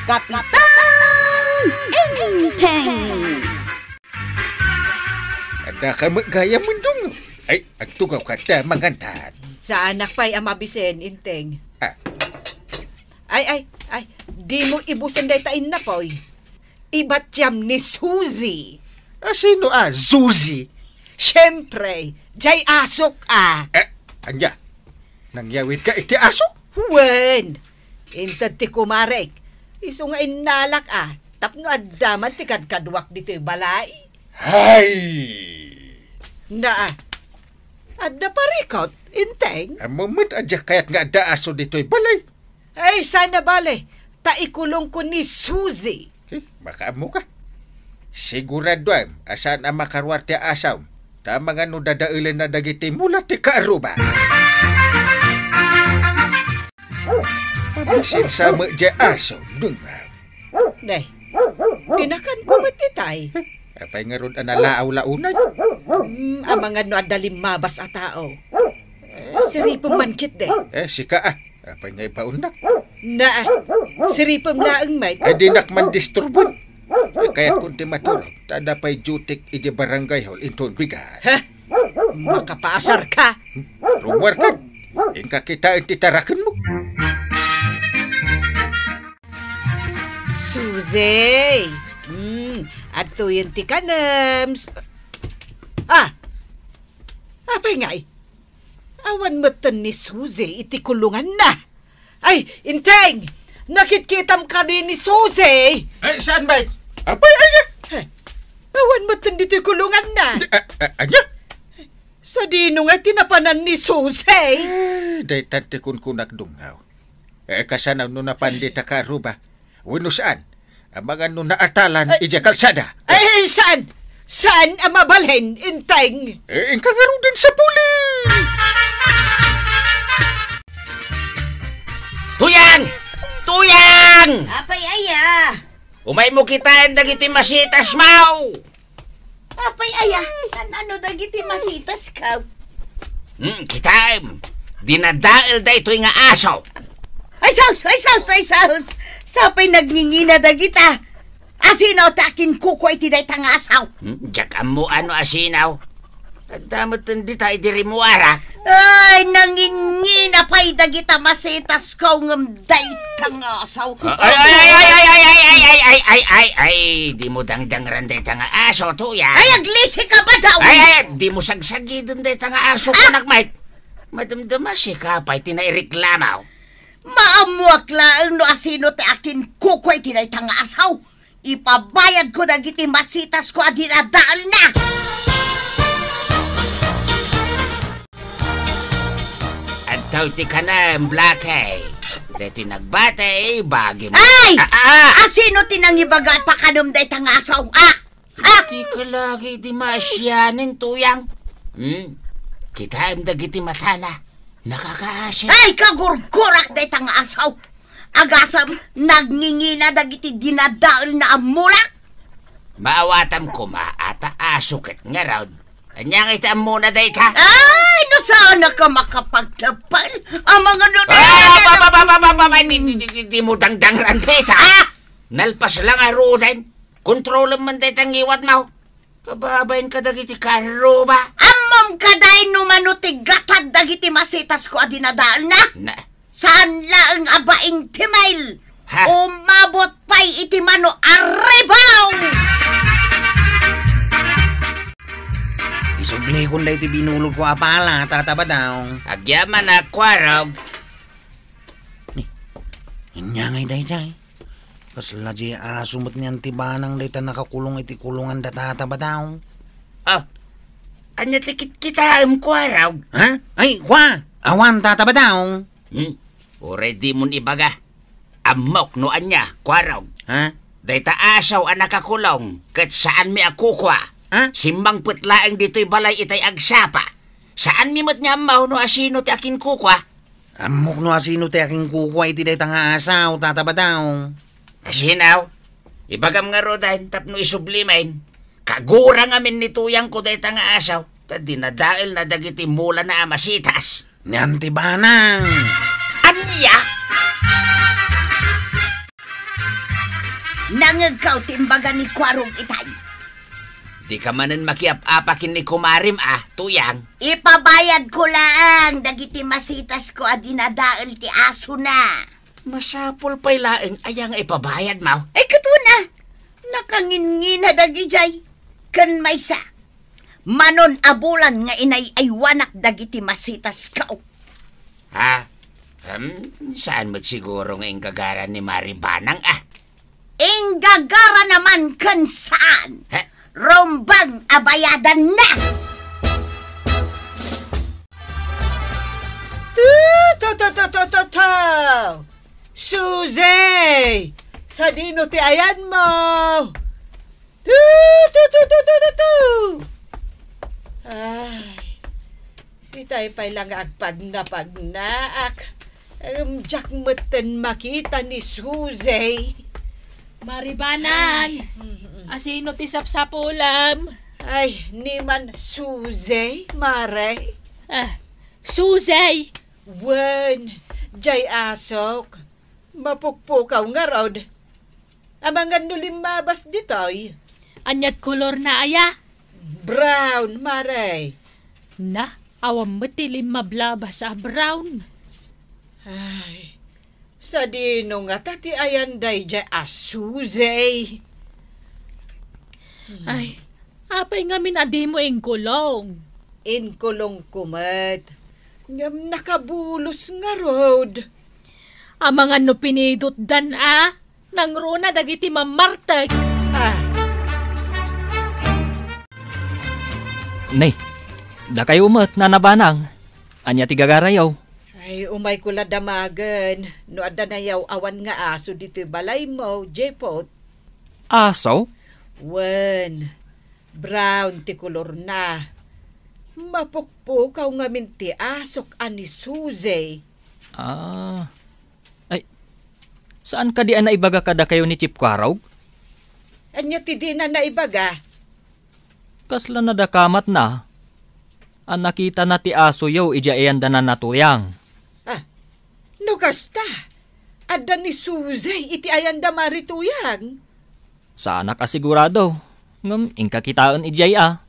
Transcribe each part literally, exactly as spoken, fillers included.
Kapitan Enteng! Adda ka met gayam, Mundong? Ay, agtugaw ka ta mangantan. Saanak pay a mabisen, Enteng. Ah. Ay, ay, ay, dimo ibusen dayta innapoy. Ibatiam ni Suzy. Ah, sino a Suzy? Siempre, jay asok a. Eh, ania? Nangyawidka iti aso? Wen, inted ti kumarek. Isu nga innalak a, tapno adda man ti kadkaduak ditoy balay. Hay! Na, adda parikot, Enteng? Ammom met a diak kayat nga adda aso ditoy balay. Ay, saan a bale, ta ikulongko ni Suzy. Eh, makaammoka. Siguradoem a saan a makaruar ti asom, ta amangan no dadaelenna dagiti mula ti kaarruba. Mabisin sa met jay aso, Mundong. Ne, pinakanko met itay. Apay ngarud a nalaaw-launay? Hmm, amangan no adda limmabas a tao. Eh, siripem man ketdi. Eh, sika a. Apay nga ibaonnak? Na, siripem laeng met. Ay, dinak man disturben. Ay, kayatkon ti maturog. Ta adda pay duty-k idiay barangay hall inton bigat. Ha? Makapaasarka? Rumuarka. Inka kitaen ti tarakenmo. Suzy! Hmm, adtoyen ti kanem. Ah! Apay ngay? Awan metten ni Suzy iti kulunganna. Ay, Enteng! Nakitkitam kadi ni Suzy? Ay, saan, bay? Apay, aya? Eh, awan metten ditoy kulunganna. Di, a, a, anya? Sadino nga ti napanan ni Suzy? Eh, daytan ti kunkunak, Mundong. Eh, kasano no napan dita kaarruba? Wenno saan? Amangan no naatalan idiay kalsada. Ay, saan? Saan a mabalin, Enteng? Eh, inka ngaruden sa puli! Tuyang! Tuyang! Apay aya? Umaymo kitaen dagiti masitasmo! Apay aya, saan-ano dagiti masitasko? Hmm, kitaem. Dinadael daytoy nga aso. Ay sus, ay sus, ay sus! Sapay nagngingina dagita. Asino ti akinkukua iti dayta nga aso? Hmm, diak ammo no asino. Adda metten dita idi rimuarak. Ay, nangingina pay dagita masitasko ngem dayta nga aso. Ay, ay, ay, dimo dangdangran dayta nga aso, Tuyang. Ay, aglisika ba daw? Ay, ay, dimo sagsagiden dayta nga aso, kunak met. Madamdama sika pay ti naireklamo. Maammoak laeng no asino ti akinkukua iti dayta nga aso. Ipabayadko dagiti masitasko a dinadaelna. Adtoy ti kanem, Blackie. Daytoy nagbati, bagim. Ay! Ah, ah! Asino ti nangibaga a pakanem dayta nga aso? Ah! Ah! Ti kalagi di maasianen, Tuyang. Hmm? Kitaem dagiti matana. Nakakaasi. Ay, kagurgurak dayta nga aso. Agasem, nagngingina dagiti dinadaelna a mulak. Maawatam koma a ta aso ket ngarud. Ania nga iti ammona dayta? Ay, no saanka makapagteppel. Amangan no... Ah, ba, ba, ba, ba, ba, ba, ba, di, di, di, di, dimo dangdangran dayta. Ah! Nalpas la ngaruden. Kontrolem man dayta ngiwatmo. Kababain kadagiti kaarruba. Ammom kadi no mano ti gatad dagiti masitasko a dinadaelna? Na. Saan laeng a baing ti mail. Ha? Umabot pay iti mano a ribaw! Isublikon daytoy binulodko a pala, Tata Badaw. Agyamanak, Kuarog. Ni, ania ngay daydiay? Kasla diay aso met ni Anti Banang dayta nakakulong iti kulongan da Tata Badaw. Ah, ania ti kitkitaem, Kuarog? Ha? Ay, kua! Awan, Tata Badaw. Hmm? Uray dimon ibaga. Ammok no ania, Kuarog. Ha? Dayta aso a nakakulong, ket saanmi a kukua. Ha? Simmangpet laeng ditoy balay itay agsapa. Saanmi met nga ammo no asino ti akinkukua. Ammok no asino ti akinkukua iti dayta nga aso, Tata Badaw. Asino? Ibagam ngaruden tapno isublimin. Kagura ngamin ni Tuyangko dayta nga aso, ta dinadaelna dagiti mulana a masitas. Ni Anti Banang. Ania? Nangngegko ti imbaga ni Kuarog itay. Dika manen makiap-apa ken ni kumarem a, Tuyang. Ipabayadko laeng dagiti masitasko a dinadael ti asona. Masapul pay laeng aya nga ipabayadmo? Ay, ket wen a, nakanginngina dagidiay. Ken maysa, manon a bulan nga inay-aywanak dagiti masitasko. Ha? Hmm, saan met siguro nga inggagaran ni Mari Banang, ah? Inggagara naman ken saan. Ha? Rumbeng a bayadanna. Tu, tu, tu, tu, tu, tu, tu. Suzy! Sadino ti ayanmo? Tu, tu, tu, tu, tu, tu, tu. Ay, itay pay la nga agpagnapagnaak. Em, diak metten makita ni Suzy. Mari Banang, Ay, mm, mm. Asino ti sapsapulem? Ay, ni man Suzy, Mare. Ah, Suzy! Wen, diay asok. Mapukpukaw ngarud. Amangan no limmabas ditoy. Aniat kolorna aya? Brown, Mare. Na, awan met ti limmablabas a brown. Ay, sadino ngata ti ayan daydiay a Suzy? Ay, apay ngamin a dimo inkulong? Inkulongko met. Ngem nakabulos ngarud. Amangan no pinidotdan a, nangruna dagiti mammartek. Ah. Nay, dakayo met, Nana Banang. Ania ti gagarayo? Ay, umayko la damagen no adda nayaw-awan nga aso ditoy balaymo, Jepot. Aso? Wen, brown ti kolorna. Mapukpukaw ngamin ti asok a ni Suzy. Ah. Ay, saan kadi a naibaga kadakayo ni Chief Kuarog? Ania ti dina naibaga? Kasla nadakamatna a nakitana ti asoyo idiay ayanda Nana Tuyang. Ah, no kasta, adda ni Suzy iti ayanda Mari Tuyang. Saanak a sigurado, ngem inka kitaen idiay a.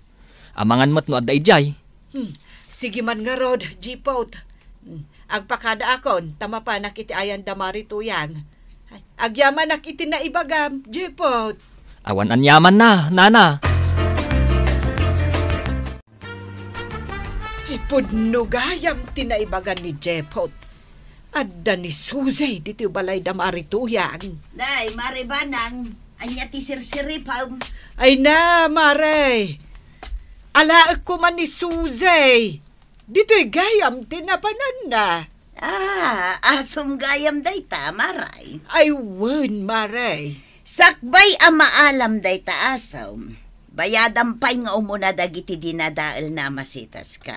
Amangan met no adda idiay. Hmm, sige man ngarud, Jipot. Hmm, agpakadaakon ta mapanak iti ayanda Mari Tuyang. Ay, agyamanak iti naibagam, Jipot. Awan aniamanna, Nana. Ay, pudno gayam ti naibaga ni Jepot. Adda ni Suzy ditoy balayda Mari Tuyang. Nay, Mari Banang, ania ti sirsiripem? Ay na, Mare. Alaekko man ni Suzy. Ditoy gayam ti napananna. Ah, asom gayam dayta, Maray. Ay, wen, Maray. Sakbay a maalam dayta asom, bayadam pay nga umuna dagiti dinadaelna a masitasko.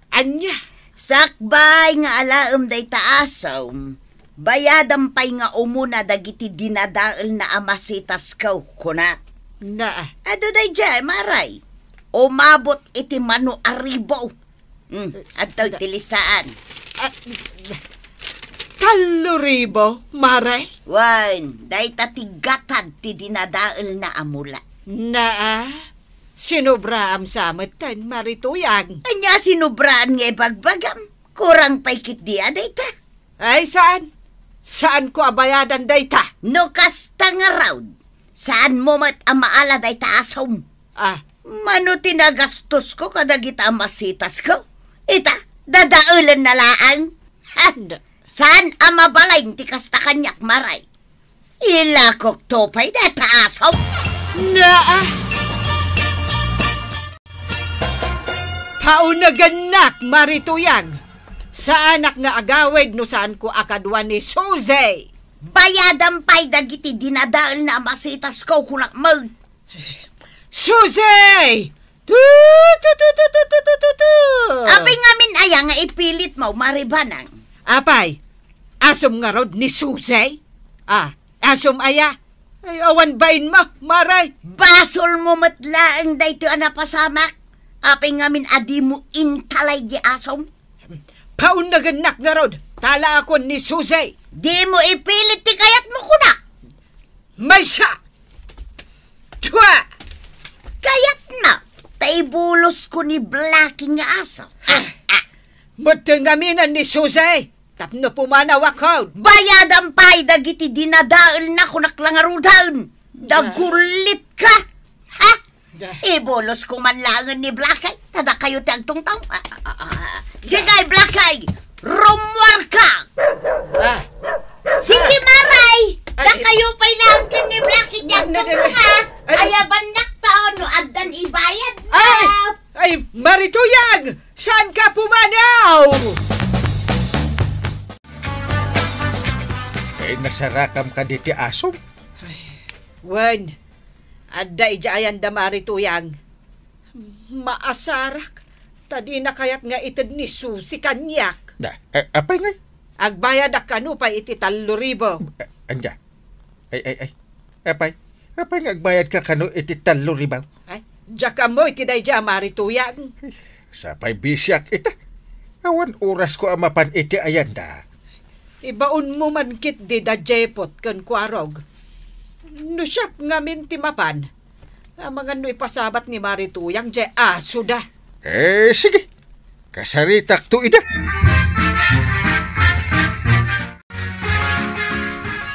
Ania? Sakbay nga alaem dayta asom, bayadam pay nga umuna dagiti dinadaelna a masitasko, kuna. Na. Adu daydiay, Maray. Umabot iti mano a ribo. Hmm, adtoy ti listaan. Ah, tallo ribu, Mare? Wen, dayta ti gatad ti dinadaelna a mula. Naa, sinubraam sa metten, Mari Tuyang. Ania sinubraan nga ibagbagam? Kurang pay ketdi a dayta. Ay, saan? Saanko a bayadan dayta? No kasta ngarud, saanmo met a maala dayta asom. Ah. Mano ti nagastosko kadagita a masitasko? Ita, dadaelenna laeng. Ha? Saan a mabalin ti kasta kaniak, Maray? Ilakokto pay dayta asom. Naa! Paunagennak, Mari Tuyang. Saanak nga agawid no saanko a kadua ni Suzy. Bayadam pay dagiti dinadaelna a masitasko, kunak met. Suzy! Tu, tu, tu, tu. Apay ngamin aya nga ipilitmo, Mari Banang? Apay, asom ngarud ni Suzy? Ah, asom aya? Ay, awan bainmo, Maray. Basolmo met laeng daytoy a napasamak. Apay ngamin a dimo intalay di asom? Paunagennak ngarud, talaakon ni Suzy. Dimo ipilit ti kayatmo, kuna. ko ni Blackie nga aso. Ah, ah. Metteng ngamin ni Susie tapno pumanawakon. Bayadam pay dagiti dinadaelna, kunak la ngaruden. Dagulitka. Ha? Da. Ibulos ko man laengen ni Blackie, ta dakayo ti agtungtong. Ah, ah, ah, ah. Sige, Blackie, rummuarka. Ah. Sige, Maray, dakayo pay laeng ken ni Blackie ti agtungtong, ha? Ay. Ayabannak ta no addan ibayad na. Ay! Ay, Marituyang! Saanka pumanaw? Ay, nasarakam kadi ti asom? Ay, wen, adda idiay ayanda, Marituyang. Maasarak, ta dina kayat nga ited ni Susie kaniak. Da, a-, apay ngay? Agbayadak kano pay iti tallo ribu. A-, ania? Ay, ay, ay. Apay? Apay nga agbayadka kano iti tallo ribu? Ay, diak ammo iti daydiay a Marituyang. Sapay bisiak ita. Awan orasko a mapan iti ayanda. Ibaonmo man ketdi da Jepot ken Kuarog. No siak ngamin ti mapan, amangan no ipasabat ni Marituyang diay asoda. Eh, sige. Kasaritakto ida.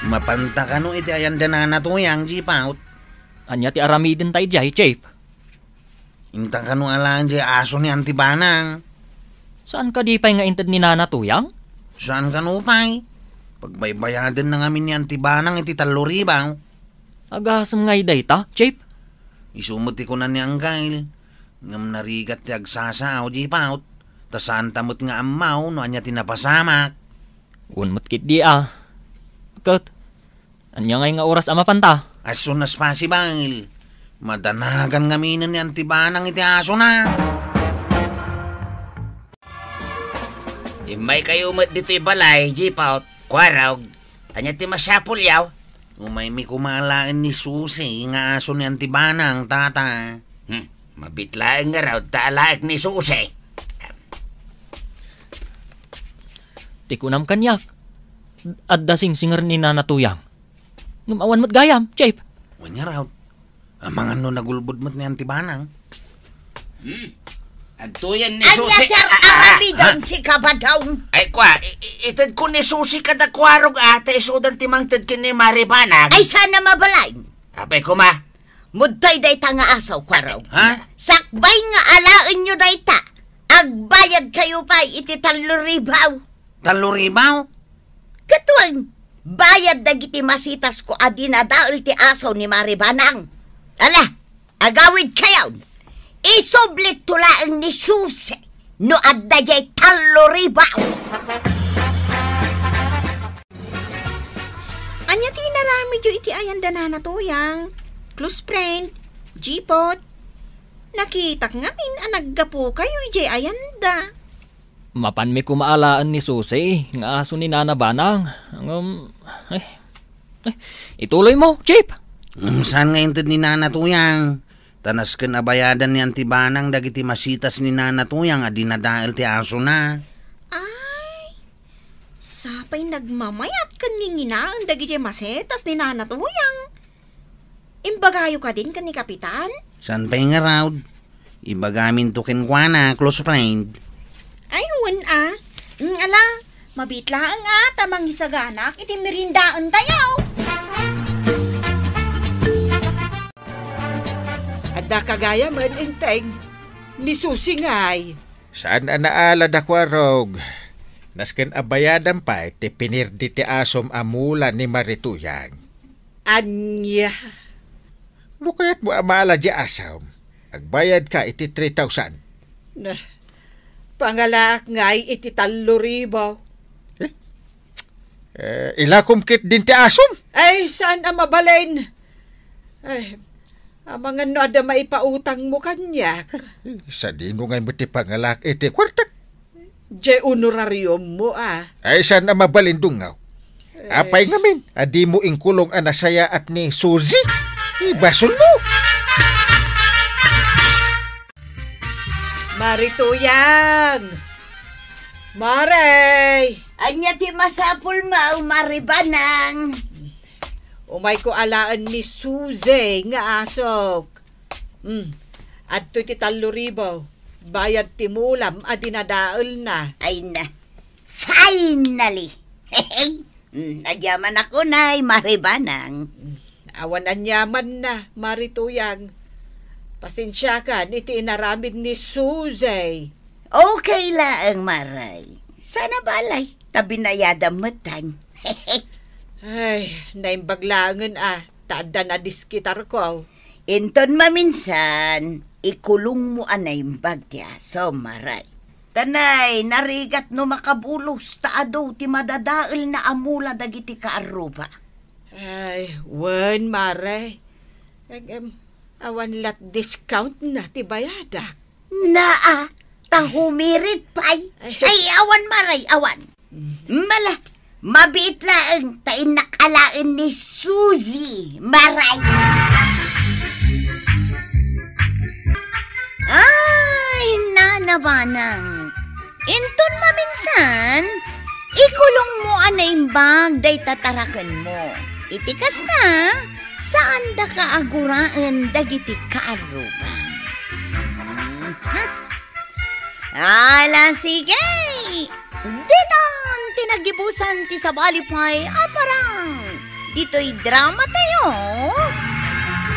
Mapanta kano iti ayanda Nana Tuyang, Jipot? Ania ti aramidenta idiay, Chief? Inta kano alaen diay aso ni Auntie Banang? Saan kadi pay nga inted ni Nana Tuyang? Saan kano pay? Pagbaybayadenna ngamin ni Auntie Banang iti tallo ribu. Agasem ngay dayta, Chief? Isu met ti kuna ni Angkel. Ngem narigat ti agsasao, Jipot. Ta saanta met nga ammo no ania ti napasamak. Wen met ketdi a. Ket, ania ngay nga oras a mapanta? As soon as possible. Madanagan ngaminen ni Auntie Banang iti asona. Immaykayo met ditoy balay, Jipot, Kuarog. Ania ti masapulyo? Umaymi koma alaen ni Susie nga aso ni Auntie Banang, Tata. Hmm, mabitlaeng ngarud ta alaek ni Susie. Ti kunam kaniak, adda singsinger ni Nana Tuyang. Ngem awan met gayam, Chief. Wen ngarud. Amangan no nagulbod met ni Auntie Banang. Hmm. Adtoyen ni Susie. Ania ti ar-aramidem, sika, Badong? Ay, kua, i-, i-, itedko ni Susie kada Kuarog a, ta isudan ti mangted ken ni Mari Banang. Ay, saan a mabalin? Apay koma. Mudtoy dayta nga aso, Kuarog. Ha? Sakbay nga alaenyo dayta, agbayadkayo pay iti tallo ribu. Tallo ribu? Ket wen, bayad dagiti masitasko a dinadael ti aso ni Mari Banang. Ala, agawidkayon. Isublitto laeng ni Susie no adda diay tallo ribu. Ania ti inaramidyo iti ayanda Nana Tuyang? Close friend, Jipot. Nakitak ngamin a naggapukayo idiay ayanda. Mapanmi koma alaen ni Susie nga aso ni Nana Banang. Ngem, eh, eh, ituloymo, Chief. Ngem saan nga inted ni Nana Tuyang? Ta nasken a bayadan ni Auntie Banang dagiti masitas ni Nana Tuyang a dinadael ti asona. Ay, sapay nagmamayat ken nginginaen dagiti masitas ni Nana Tuyang. Imbagayo kadin ken ni Kapitan? Saan pay ngarud? Ibagaminto kenkuana, close friend. Ay, wen a. Mm, ala, mabit laeng a, ta mangisaganak iti meriendaentayo. Adda ka gayam, Enteng. Ni Susie ngay. Saan a naalada, Kuarog. Nasken a bayadan pay ti pinirdi ti asom a mula ni Marituyang. Ania? No kayatmo a maala diay asom, agbayadka iti three thousand. Na, pangalaak ngay iti tallo ribu. Eh? Eh, ilakom ketdin ti asom. Ay, saan a mabalin? Ay, amangan no adda maipautangmo kaniak. Sadino ngay met ti pangalaak iti kuartak? Diay honorariummo, a. Ay, saan a mabalin, Dungaw? Eh. Apay ngamin a dimo inkulong a nasayaat ni Susie? Ibasolmo! Marituyang! Maray! Ania ti masapulmo, Mari Banang? Umayko alaen ni Susie nga asok. Hmm, adtoy ti tallo ribu. Bayad ti mulam a dinadaelna. Ay na. Finally! Hehe! Mm, agyamanak unay, Mare Banang. Awan aniamanna, Mare Tuyang. Pasensiakan iti inaramid ni Suzy. Okay laeng, Maray. Sana balay, ta binayadam metten. Ay, naimbag laengen a, ta adda nadiskitarko. Inton maminsan, ikulongmo a naimbag ti asom, Maray. Ta nay, narigat no makabulos, ta adu ti madadaelna a mula dagiti kaarruba. Ay, wen, Maray. Ag-, em, awan lat discount na ti bayadak. Naa, ta humirit pay. Ay. Ay, awan, Maray, awan. Mala, mabiit laeng ta innak alaen ni Suzy, Maray. Ay, Nana Banang. Inton maminsan, ikulongmo a naimbag dayta tarakenmo. Iti kasta, saandaka a guraen dagiti kaarruba. Mhm. Ala, sige! Ditan ti nagibusan ti sabali pay a parang ditoy drama tayo,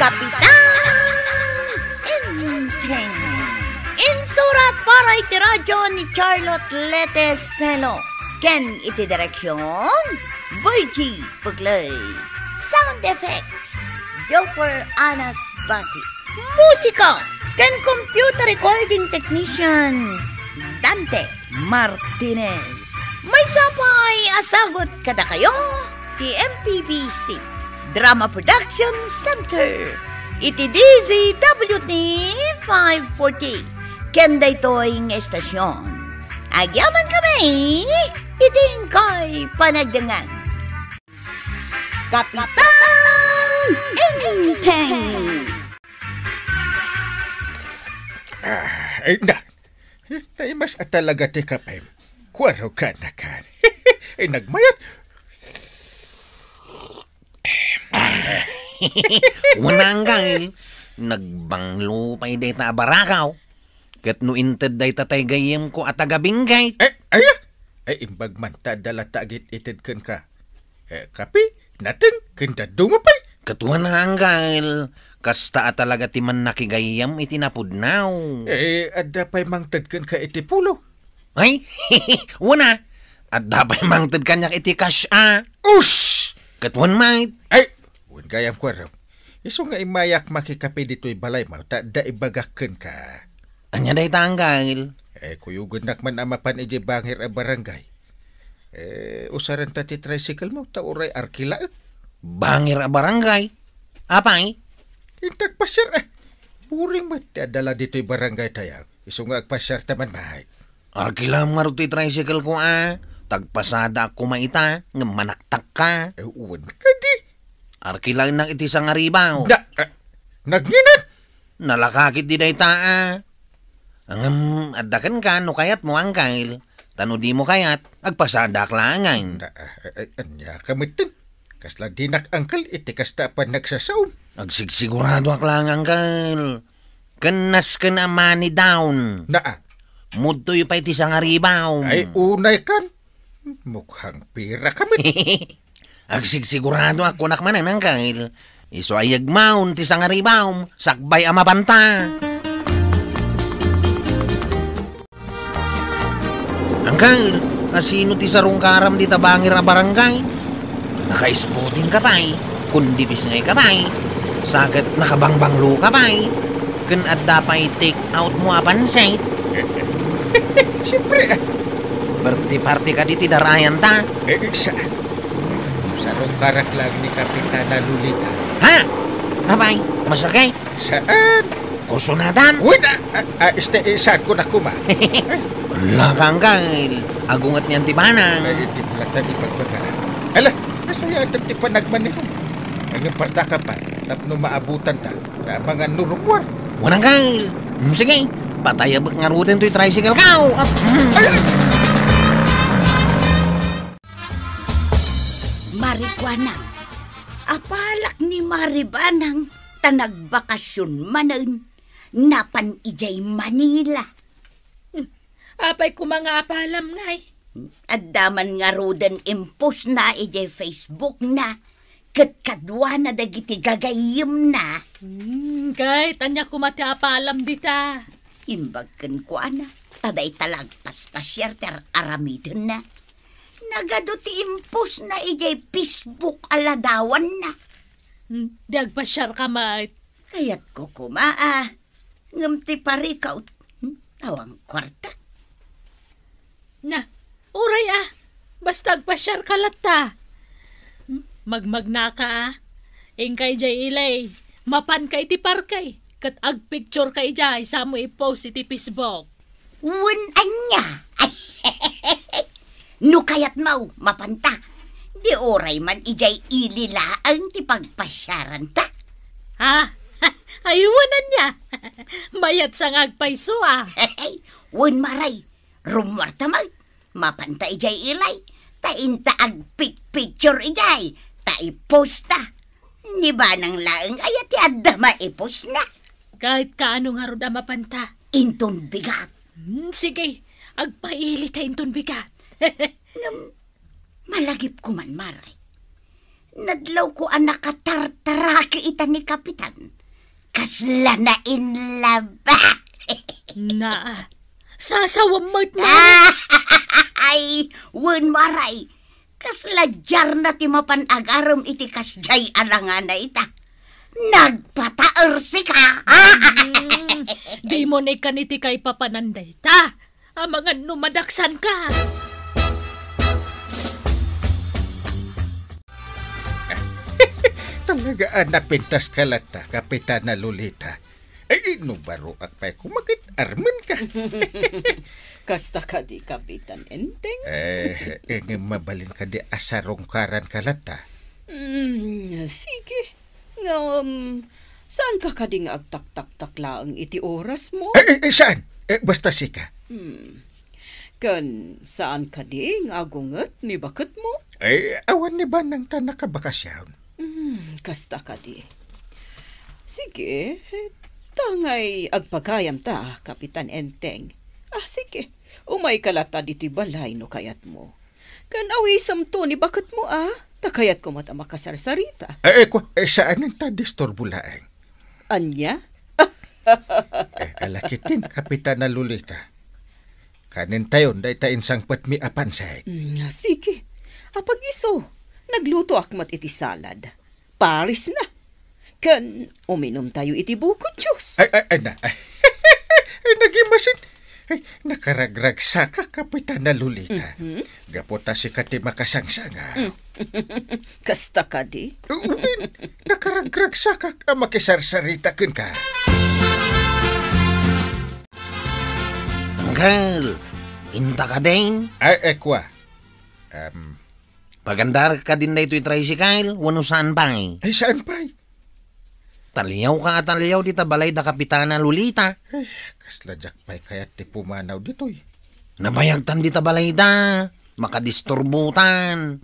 Kapitan Enteng. Insurat para iti radyo ni Charlotte Lete Celo, ken iti direksyon, Virgie Puglay. Sound effects, Joker Anas Basi. Musika ken computer recording technician, Dante Martinez. Maysa pay a sagut kadakayo ti M P B C Drama Production Center iti D Z W T five forty. Ken daytoy nga estasyon, agyaman kami iti inkay panagdengngeg. Kapitan Enteng! Ah, ay, na. Naimas a talaga ti kapem. Kuaro ka na kan. Ay, nagmayat. Wen, Anggail, nagbanglo pay dayta a barakaw. Ket no inted dayta tay gayyemko a taga-Benguet. Eh, aya? Ay, imbag man ta adda latta agit-ited kenka. Eh, kape, nateng, ken dadduma pay. Ket wen, Anggail, kasta a talaga ti mannakigayyem iti napudnaw. Eh, adda pay mangted kenka iti pulo. Ay, wen a, adda pay mangted kaniak iti cash a. Us! Ket wen met. Ay, wen gayam kuarem. Isu nga immayak makikape ditoy balaymo, ta adda ibagak kenka. Ania dayta, Anggail? Eh, kuyogennak man a mapan idiay bangir a barangay. Eh, usarenta ti tricycle mo, ta uray arkilaek. Bangir a barangay? Apay? Inta agpasiar, eh. Boring met ti adala ditoy barangay tayo. Isu nga agpasiar ta man, Mike. Arkilaem ngarud ti tricycle ko, a. Tagpasadaak koma ita, ngem manaktakka. Eh, wen kadi. Arkilaennak iti sangaribaw. Da, eh, nagnginat! Nalakakit di dayta, a. Ngem, adda kenka no kayatmo, Anggail. Ta no dimo kayat, agpasadaak laengen. Da, eh, eh, ania ka metten? Kasla dinak angkel iti kasta a panagsasaom. Agsigsiguradoak laeng, Anggail. Ken nasken a money down. Naa. Mudtoyo pay ti sangaribaw. Ay, unay kan. Mukhang pira ka met. Agsigsiguradoak, kunak manen, Anggail. Isu a yegmaon ti sangaribaw, sakbay a mabanta. Anggail, asino ti sarungkaram dita bangir a barangay? Naka-sporting ka pay, kondibisngay ka pay, sa ket nakabangbanglo ka pay, ken adda pay take out mo a pansit. Siyempre, ah. Birthday party kadi ti darayan ta. Eh, saan? Sarungkarak lang ni Kapitana Lolita. Ha? Apay, masakit? Saan? Kusunadan? Uy, na, ah, ah, este, eh, saan ko na kuma? Ala, Anggail, agunget niyan ti banang. Ay, di mo latan ipagbaga. Ala, nasayaatan ti panagmanehom. Ay, nga parta ka pa, tapno maabutan ta, ta mangan no rummuar. Wen, Anggail. Hmm, sige, patayabek ngaruden toy tricycle ko. Ah, hmm. Ay, ay. Mare Kuanang, apalak ni Mare Banang ta nagbakasyon manen, napan idiay Manila. Apay koma nga apalam ngay? Adda man ngaruden impostna idiay Facebook na, ket kaduana dagiti gagayyemna. Hmm, ket ania koma ti apalam dita? Imbag kenkuana, ta dayta la agpaspasiar ti ar-aramidenna. Nagadu ti impostna idiay Facebook a ladawanna. Hmm, di agpasiarka met. Kayatko koma a. Ngem ti parikaw, hmm, awan kuarta. Na, uray a. Basta agpasiarka latta. Hmm, magmagnaka a. Inka idiay ilay. Mapanka iti parke. Ket agpictureka idiay, samo i-post iti Facebook. Wen ania? No kayatmo, mapanta. Di uray man idiay ili laeng ti pagpasiaranta. Ha? Ay, wen ania? Mayat sa nga agpayso a. Wen maray, rummuarta met. Mapanta idiay ilay. Ta inta agpicpicture idiay. Ta i-posta. Ni Banang laeng aya ti adda maipostna. Ket kaano ngarud a mapanta? Inton bigat. Hmm, sige, agpailita inton bigat. Ngem, malagipko man, maray. Nadlawko a nakatartaraki ita ni Kapitan. Kasla nainlaba. Na, sasawam met, maray. Ay, wen, maray. Kasla diarna ti mapan agarem iti kasdiay a langana ita. Nagpataersika. Hmm, dimo ni kan iti kaipapanan dayta. Amangan no madaksanka. Talaga a napintaska latta, Kapitana Lolita. Ay, no baroak pay koma ket armenka. Kasta kadi, Kapitan Enteng? Eh, eh, ngem mabalin kadi a sarungkaranka latta? Mm, sige. Ngem, saan ka kadi nga agtaktaktak laeng iti orasmo? Eh, eh, eh, saan? Eh, basta sika. Hmm. Ken saan kadi nga agunget ni baketmo? Eh, awan ni Banang ta nakabakasyon. Hmm, kasta kadi. Sige, ta ngay agpagayamta, Kapitan Enteng. Ah, sige, umayka latta ditoy balay no kayatmo. Ken awisemto ni baketmo a, ta kayatko met a makasarsarita. Eh, eh, kwa, eh, saanen ta disturbo laeng. Ania? Eh, ala ketdin, Kapitana Lolita. Kanentayon dayta insangpetmi a pansek. Mm, sige. Apag-isu, naglutoak met iti salad. Paris na. Ken uminumtayo iti bukod juice. Ay, ay, ay, na, ay. Ay, nagimasin. Ay, nakaragragsaka, Kapitana Lolita. Mhm. Gapu ta sika ti makasangsanga. Mm. Kasta kadi? Wen, nakaragragsakak a makisarsarita kenka. Uncle, inta kadin? Ay, ay, kwa. Em, Pagandarek kadin daytoy tricycle, wenno saan pay? Ay, saan pay? Taliaw ka a taliaw dita balay da Kapitana Lolita. Ay, kasla diak pay kayat ti pumanaw ditoy. Nabayagtan dita balay da. Makadisturbotan.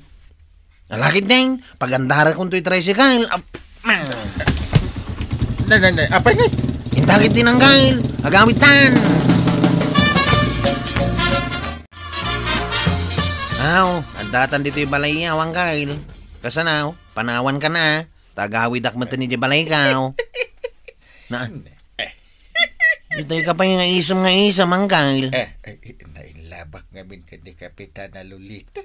Alakid deng, pagandarekon toy tricycle. Ap-, ma. Na, na, na, apay ngay? Intakid din, Uncle. Agawidtan. Aw, addatan ditoy balay, aw, Uncle. Kasano? Panawan ka na, ah. Tagawidak met ni di balay ka, aw. Na. Itay ka pay nga isem nga isem, Uncle. Eh, eh, eh, nainlabak ngamin ken ni Kapitana Lolita.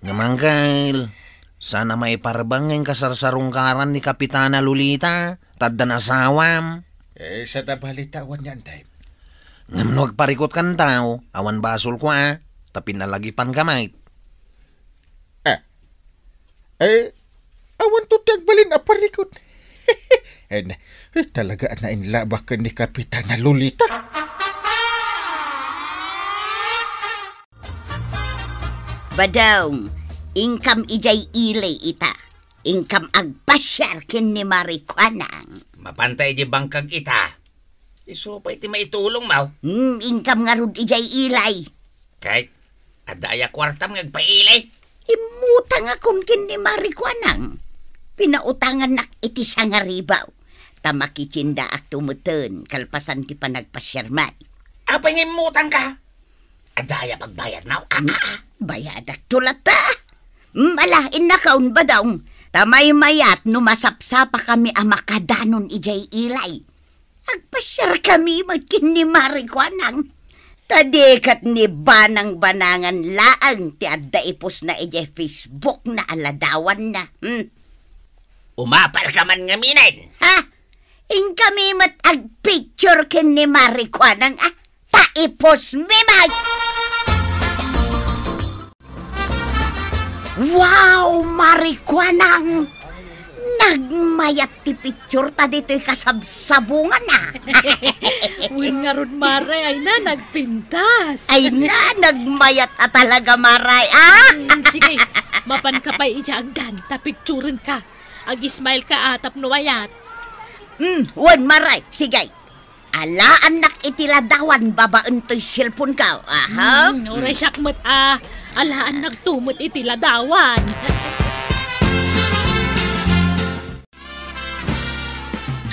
Ngem, Uncle, saan a maiparbeng nga inkasarsarungkaran ni Kapitana Lolita, ta addan asawam. Eh, sada balita awan yan, time. Ngem no agparikut kan tao, awan basolko, ah, ta pinalagipan ka met. Eh, eh, awan to ti agbalin a parikut. Eh, na, eh, talaga a nainlabak ken ni Kapitana Lolita. Badong, inkam idiay ili ita. Inkam agpasiar ken ni Marikuanang. Mapanta idiay bangkag ita. Isu pay ti maitulongmo. Hmm, inkam ngarud idiay ili. Ket, adda aya kuartam nga agpaili? Immutangakon ken ni Marikuanang. Pinautangannak iti sangaribaw. Ta makitiendaakto metten kalpasan ti panagpasiarmi. Apay nga immutangka? Adda aya pagbayadmo? Ah, ah, ah. Bayadakto latta. Mm, ala, innakaon, Badong. Ta maymayat no masapsapakami a makadanon idiay ilay. Agpasiarkami met ken ni Mari Kuanang. Ta di ket ni Banang-Banangan laeng ti adda ipostna idiay Facebook na a ladawanna. Hmm. Umapalka man ngamin. Ha? Inkami met agpicture ken ni Mari Kuanang, ah? Ta ipostmi met. Wow, Mari Kuanang! Nagmayat ti picture ta ditoy kasabsabungan, ah. Wen ngarud, Mare, ay na, nagpintas. Ay na, nagmayat a talaga, Mare, ah. Mm, sige, mapanka pay idiay agdan, ta picturenka. Ag-smile ka, ah, tapno mayat. Mm, wen, Mare, sige. Alaannak iti ladawan babaen toy cellphone-ko. Aha. Hmm, uray siak met a alaannakto met iti ladawan.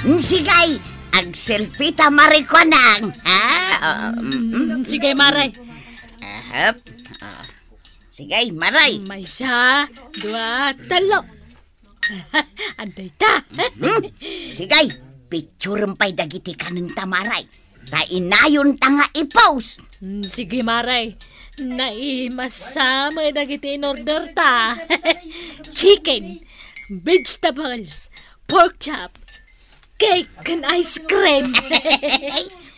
Mm, sige, ag-selfie ta, Mari Kuanang. Ha? Oo, mm, mm. Hmm, sige, Mare. Ahap. Ah. Sige, Mare. Maysa, dua, tello. Adda ita. Hmm? Sige, picturem pay dagiti kanenta, Mare. Ta inayonta nga i-post. Hmm, sige, Mare. Naimasa met dagiti in-order ta. Chicken, vegetables, pork chop, cake, ken ice cream.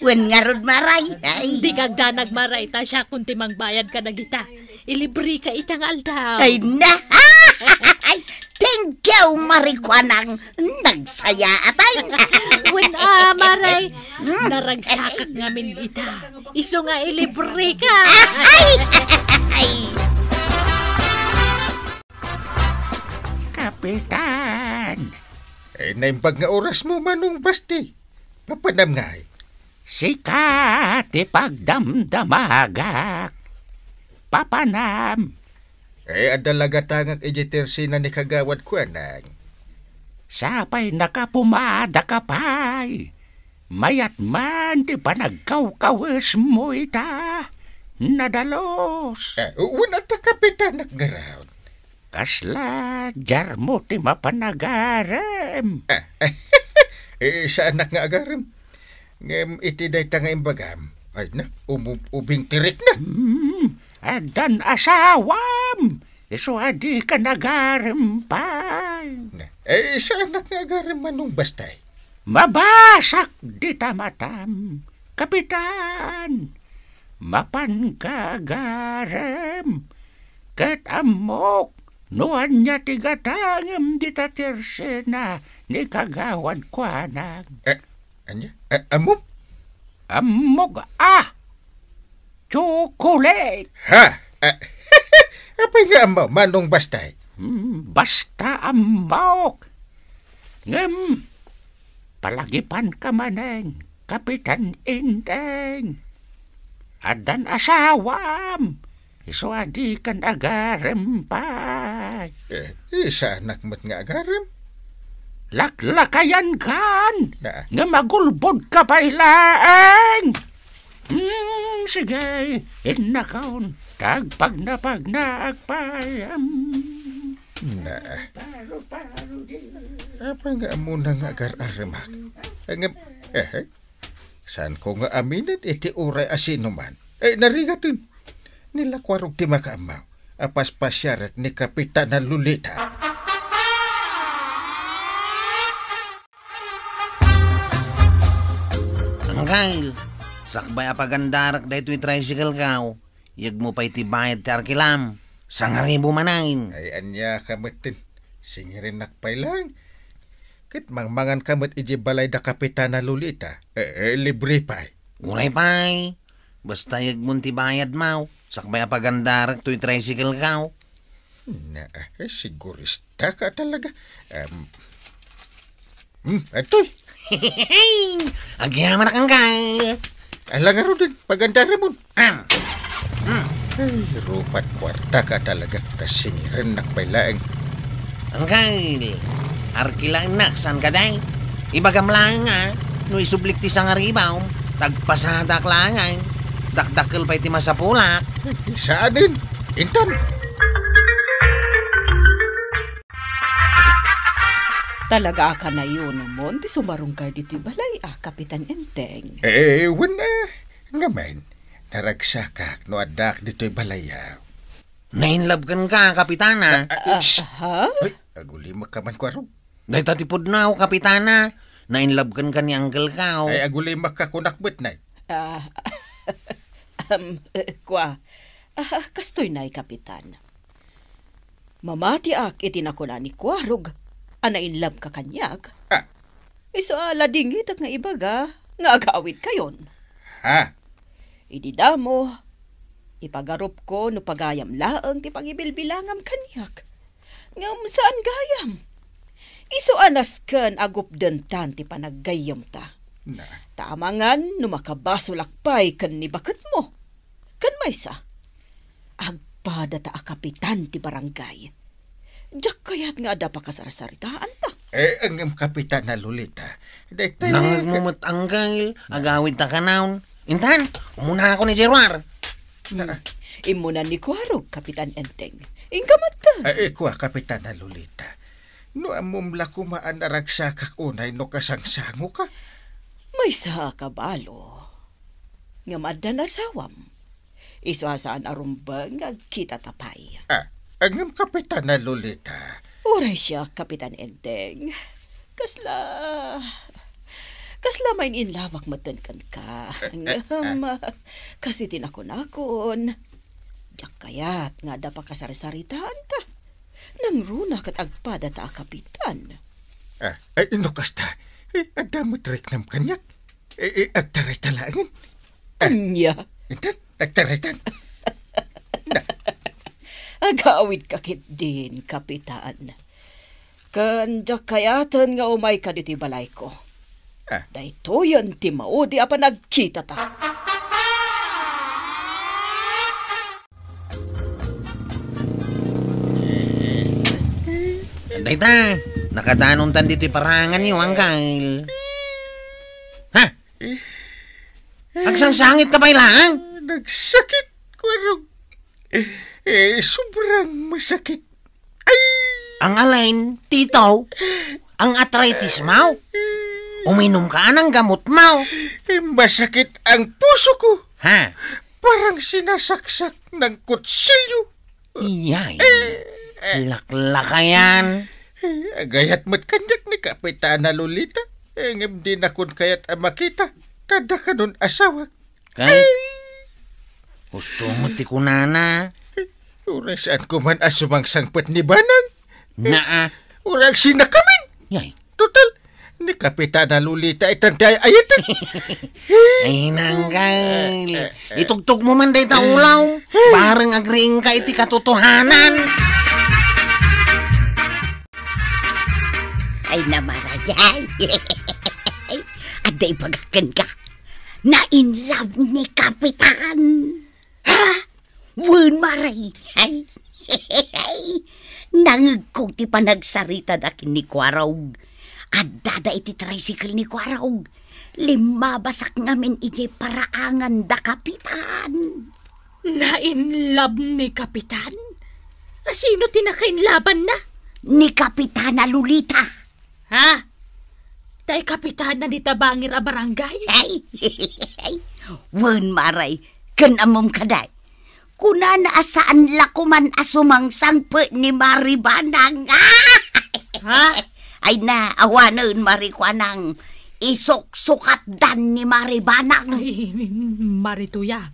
Wen ngarud, Mare. Ay. Dika agdanag, Mare, ta siakon ti mangbayad kadagita. Ilibreka ita nga aldaw. Ay na! Ay, thank you, Mari Kuanang. Nagsayaatan. Wen, ah, Mare, hmm? Naragsakak ngamin ita. Isu nga ilibreka. Ay! Ay! Kapitan! Eh, naimbag nga orasmo, Manong Basti. Papanam ngay. Sika ti pagdamdamagak. Papanam. Eh, adda la gatangak idiay tersena ni Kagawad Kuanang. Sapay nakapumadaka pay. Mayat man ti panagkawkawesmo ita. Nadalus. Eh, wen adda kapitanak ngarud. Kasla diarmo ti mapan agarem? Ah, eh, saanak nga agarem. Ngem iti dayta nga imbagam, ay na, umu-, ubing ti rikna. Hmm, addan asawam, isu a dika nagarem pay. Na, eh, saanak nga agarem, Manong Bastay? Mabasak dita matam, Kapitan. Mapanka agarem, ket ammok no ania ti gatangem dita tersena ni Kagawad Kuanang. Eh, ania? Eh, ammom? Ammok a, chocolate. Ha? Eh, apay nga ammo, Manong Bastay? Hmm, basta ammok. Ngem, palagipanka manen, Kapitan Indeng. Addan asawam, isu a dikan agarem pay. Eh, eh, saanak met nga agarem? Laklakayankan, na, ngem agulbodka pay laeng. Hmm, sige, innakon, ta agpagnapagnaak pay. Hmm. Na. Apay nga ammona nga agar-aremak? Ngem, eh, saanko nga aminen iti uray a sinuman. Eh, narigaten. Ni lakuarog ti makaammo a paspasiarek ni Kapitana Lolita. Angkel, sakbay a pagandarek daytoy tricycle-ko, yegmo pay ti bayad ti arkilam. Sangaribu manen. Ay, ania ka metten. Singirennak pay laeng. Ket mangmanganka met idiay balay da Kapitana Lolita. Eh, eh, libre pay. Uray pay. Basta yegmon ti bayadmo, sakbay a pagandarek toy tricycle-ko. Na, eh, sigurista ka talaga. Em, hmm, atoy. Agyamanak, Angkel. Ala ngaruden, pagandaramon. Am. Hmm. Ay, rupat kuarta ka talaga. Ta singirennak pay laeng. Angkel, arkilaennak, saan kadi? Ibagam laeng a, no isublik ti sangaribum, ta agpasadak laeng. dakdakkel pay ti masapulak. Saanen. Intan. Talaga a kanayonomon ti sumarungkar ditoy balay a, Kapitan Enteng? Eh, wen, eh, ngamin, naragsakak no addaak ditoy balay a. Nainlove kenka, Kapitana. Ah, ah, shh! Aha? Ay, agulimakka man, Kuarog. Dayta ti pudno, Kapitana. Nainlove kenka ni Uncle Kao. Ay, agulimakka kunak met, nay. Ah, um, eh, kua. Ah, kastoy, nay, Kapitan. Mamatiak iti nakuna ni Kuarog a nainlove ka kaniak. Ah. Isu a ladingitek nga ibaga nga agawidkayon. Ha? Idi damo, ipagarupko no pagayam laeng ti pangibilbilangam kaniak. Ngem saan gayam. Isu a nasken a gupdentan ti panaggayyemta. Na. Ta amangan no makabasolak pay ken ni baketmo. Ken maysa, agpadata a kapitan ti barangay. Diak kayat nga adda pakasarsaritaanta. Eh, ngem, Kapitana Lolita, daytoy. Nangngegmo met, Uncle, agawidta kanayon. Intan, umunakon idiay ruar. Na. Immunan ni Kuarog, Kapitan Enteng. Inka met. Eh, eh, kua, Kapitana Lolita. No ammom la koma a naragsakak unay no kasangsangoka. Maysa a kabalo. Ngem addan asawam. Isu a saan a rumbeng nga agkitata pay. Ah, ngem, Kapitana Lolita. Uray siak, Kapitan Enteng. Kasla, kasla main-inlove-ak metten kenka. Eh, eh, ngem, ah, kas iti nakunakon, diak kayat nga adda pakasarsaritaanta. Nangruna ket agpadata a kapitan. Ah, ay, no kasta, eh, adda met riknam kaniak. Eh, eh, agtarayta laengen. Ah, ania? Intan, agtaraytan. Na. Agawidka ketdin, Kapitan. Ken diak kayaten nga umayka ditoy balayko. Ah. Daytoyen ti maudi a panagkitata. Dayta, nakadanontan ditoy paraanganyo, Uncle. Ha? Agsangsangitka pay laeng? Nagsakit, Kuarog. Eh, sobrang masakit. Ay! Ang alin, Tito? Ang arthritis mo? Uminom ka ng gamot mo. Eh, masakit ang puso ko. Ha? Parang sinasaksak ng kutsilyo. Iyay. Eh, eh. Laklaka yan. Eh, agayat met kaniak ni Kapitana Lolita. Eh, ngem dinakon kayat a makita. Kada kanon asawak. Kay, husto met ti kunana. Uray saanko man a sumangsangpet ni Banang. Naa. Uray agsinakamin. Yay. Total, ni Kapitana Lolita itan ti ay-ayaten. Ay, Uncle. Eh, eh, eh. Itugtog mo man dayta ulaw. Bareng agriingka iti katotohanan. Ay, namarayay. Adda ibagak kenka. Na-in love ni Kapitan. Ha? Wen, Mare. Ay. Nangegko ti panagsaritada ken ni Kuarog. Addada iti tricycle ni Kuarog. Limmabasak ngamin idiay paraangan da Kapitan. Na-in love ni Kapitan? A, sino ti nakainlabanna? Ni Kapitana Lolita. Ha? Tay kapitana dita bangir a barangay? Ay, wen, Mare, ken ammom kadi. Kunana a saan la koman a sumangsangpet ni Mari Banang. Ha? Ay na, awanen, Mari Kuanang. Isuksukatdan ni Mari Banang. Ay, Mari Tuyang,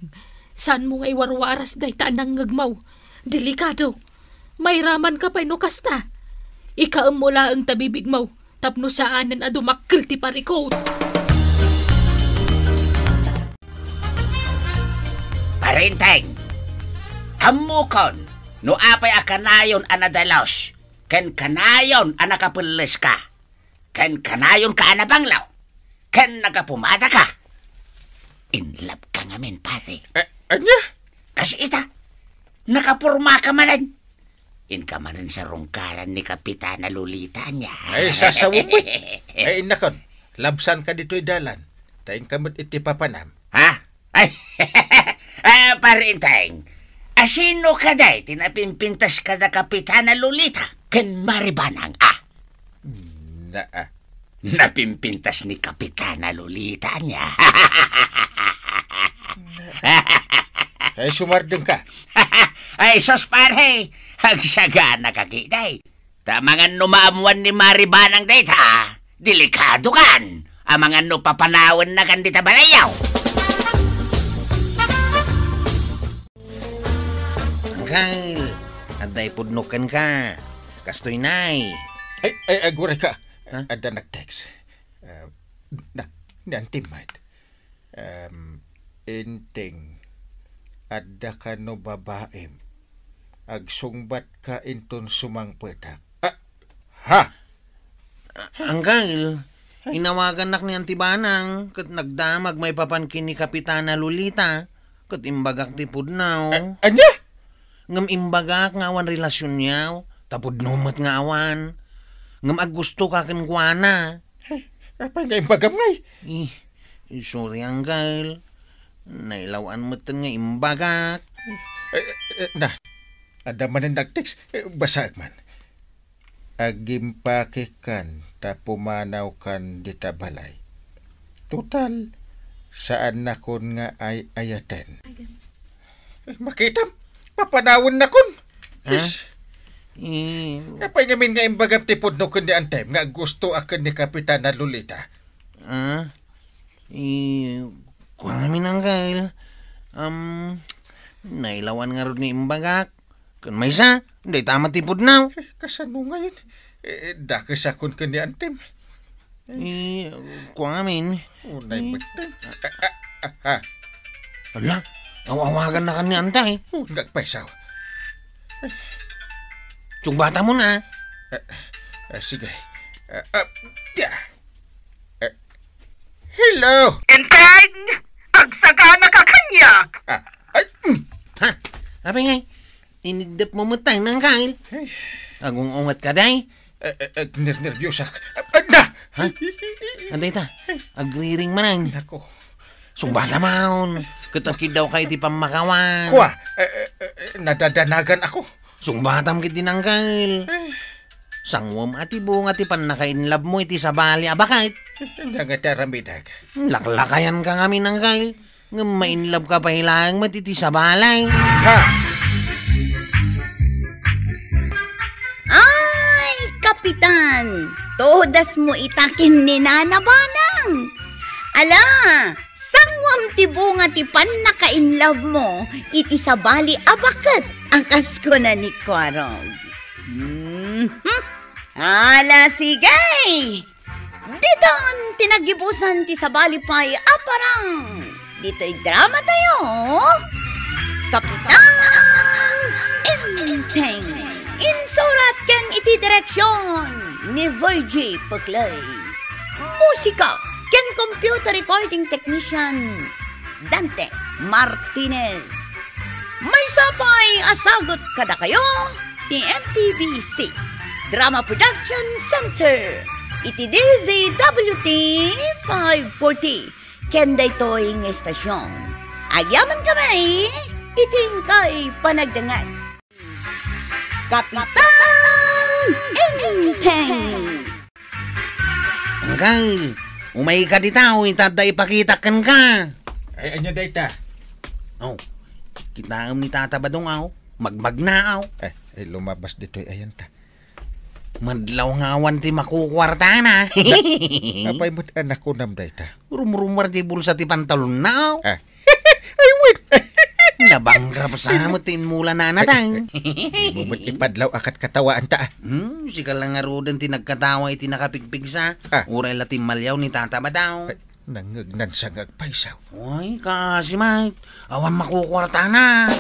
saanmo nga iwarwaras dayta a nangngegmo. Delikado. Mairamanka pay no kasta. Ikaemmo laeng ta bibigmo tapno saanen a dumakkel ti parikut. Parinteng, ammokon no apay a kanayon a nadalus ken kanayon a nakapelleska. Ken kanayonka a nabanglo, ken nagapumadaka. In love ka ngamin, pare. Eh, ania? Kas ita, nakapormaka manen. Inka manen sarungkaran ni Kapitana Lolita niya. Ay, sasawem met. Ay, innakon, labsanka ditoy dalan. Ta inka met iti papanam. Ha? Ay, Ari, Enteng, asino kadi ti napimpintas kada Kapitana Lolita ken Mari Banang, a? Na, ah. Napimpintas ni Kapitana Lolita ania. Ay, sumardeng ka. Ay, sus, pare. Agsagana ka ketdi. Ta amangan no maammuan ni Mari Banang dayta, delikado kan. Amangan no papanawenna kan dita balayyo. Angkel, adda ipudnok kenka. Kastoy, nay. Ay, ay, aguray ka. Ha? Adda nag-text. Ah, na, ni Auntie Mat. Em, Enteng, adda kano babaem? Agsungbatka inton sumangpetak. Ah, ha? A-, angkel, inawagannak ni Auntie Banang, ket nagdamag maipapan ken ni Kapitana Lolita, ket imbagak ti pudno. A-, ania? Ngem imbagak nga awan relasionyo, ta pudno met nga awan. Ngem aggustoka kenkuana. Ay, apay nga imbagam ngay? Eh, sorry, angkel. Nailawan metten nga imbagak. Eh, eh, eh, na, adda manen nag-text. Eh, basaek man. Agimpakekan ta pumanawkan dita balay. Total, saannakon nga ay-ayaten. Eh, makitam, papanawennakon. Ha? Is, eh, apay ngamin nga imbagam ti pudno ken ni Antem nga aggustoak ken ni Kapitana Lolita? Ah, eh, kua ngamin, angkel. Am, nailawan ngarud nga imbagak. Ken maysa, dayta met ti pudno. Eh, kasano ngayen? Eh, dakesakon ken ni Antem. Eh, kua ngamin. Unay met. Ah, ah, ah, ah. Ala, aw-awagannakan ni Antay. Oh, nagpaysaw. Sungbatamon. Ah, ah, sige. Ah, ah, ya. Eh, hello! Enteng! Agsagana ka kaniak! Ah, ay, mm. Ha? Apay ngay? Inigdepmo met tay, angkel. Ay. Agung-unget ka, day? Eh, eh, eh, ner-, nerbiusak. Ah, ah, na! Ha? Ania dayta? Agriring manen. Nako. Sungbatamon. Ket agkiddawka iti pammakawan. Kua, eh, eh, eh, eh, nadadanagan ako. Sungbatam ketdi, angkel. Eh. Sanguem a ti bunga ti pannakainlove mo iti sabali a baket. Ania nga ti aramidek? Laklakayanka ngamin, angkel. Ngem ma-inlove ka pay laeng met iti sabali. Ha? Ay, Kapitan! Todasmo ita ken ni Nana Banang! Ala, sanguem ti bunga ti pannakainlove mo iti sabali a baket a kas kuna ni Kuarog. Mhm. Ala, sige! Ditan ti nagibusan ti sabali pay a parang ditoy drama tayo, Kapitan Enteng. Insurat ken iti direksyon ni Virgie Puclay. Musika ken computer recording technician Dante Martinez. Maysa pay a sagut kadakayo ti M P B C Drama Production Center iti D Z W T five forty ken daytoy nga estasion. Agyaman kami iti inkay panagdengngeg. Kapitan Enteng! Angkel, umayka dita, o, ita adda ipakitak kenka. Ay, ania dayta? Oh, kitaem ni Tata Badong, aw. Magmagna, aw. Eh, eh, lumabas ditoy ayan ta. Madlaw nga awan ti makukuartana. Na, apay met a nakunam dayta? Rumrumuar ti bulsa ti pantalonna, aw. Ah. Ay, wait. Nabangrap sa met ti inmulana, Natang. Di mo met ipadlaw a kat katawaan ta, ah. Hmm, sika la ngaruden ti nagkatawa iti nakapigpigsa. Ah. Uray la timmaliaw ni Tata Badong. Ay, nangngegnan sa nga agpaysaw. Ay, kasi, Mike. Awan makukuartana.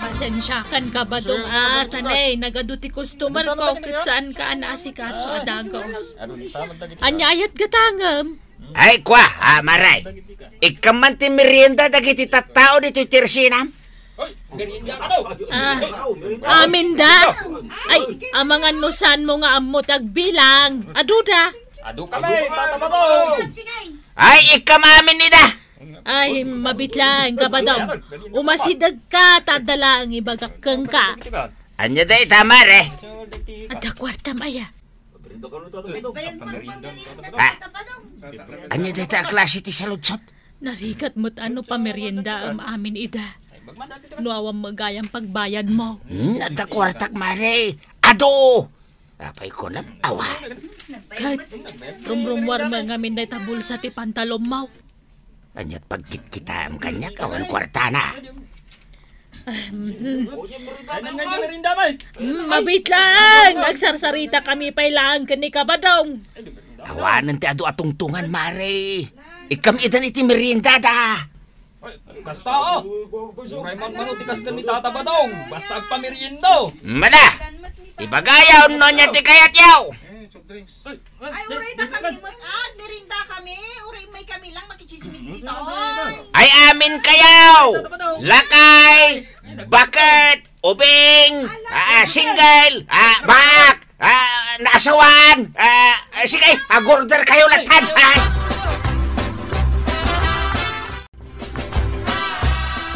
Pasensiakan ka, Badong, a, ta nay, nagadu ti customer ko, ket saanka a naasikaso a dagaus. Ania aya ti gatangem? Ay, kua, a, Maray. Ikkan man ti merienda dagiti tattao ditoy tersinam? Ah, aminda? Ay, amangan no saanmo nga ammo ti agbilang. Aduda? Adu kami, Tata Badong. Ay, ikkam amin ida! Ay, mabitlan, Kabadong. Umasidegka, ta adda laeng ibagak kenka. Ania dayta, mare? Adda kuartam aya? Ha? Ania dayta a klase ti saludsod? Narigat met a no pameriendaem amin ida. No awan met gayam pagbayadmo. Hmm, adda kuartak, mare. Adu! Apay kunam, awan. Ket, rumrummuarmo ngamin dayta bulsa ti pantalonmo. Aniat pagkitkitaem kaniak, awan kuartana. Ah, mhm. Mm, mabitlan! Agsarsaritakami pay laeng ken ni Kabadong. Awanen ti adu a tungtungan, mare. Ikkam idan iti meriendada. Kasta, ah. Uray man mano ti kasken ni Tata Badong, basta agpamerienda. Mada! Ibagayo no ania ti kayatyo! Ay, uray da kami met, ah, merienda kami. Uray may kami lang makichismis dito. Ay, amin kayo! Lakay, baket, ubing, ah, ah, single, ah, baak, ah, naasawan, ah, ah, sige, agorder kayo latan, ha?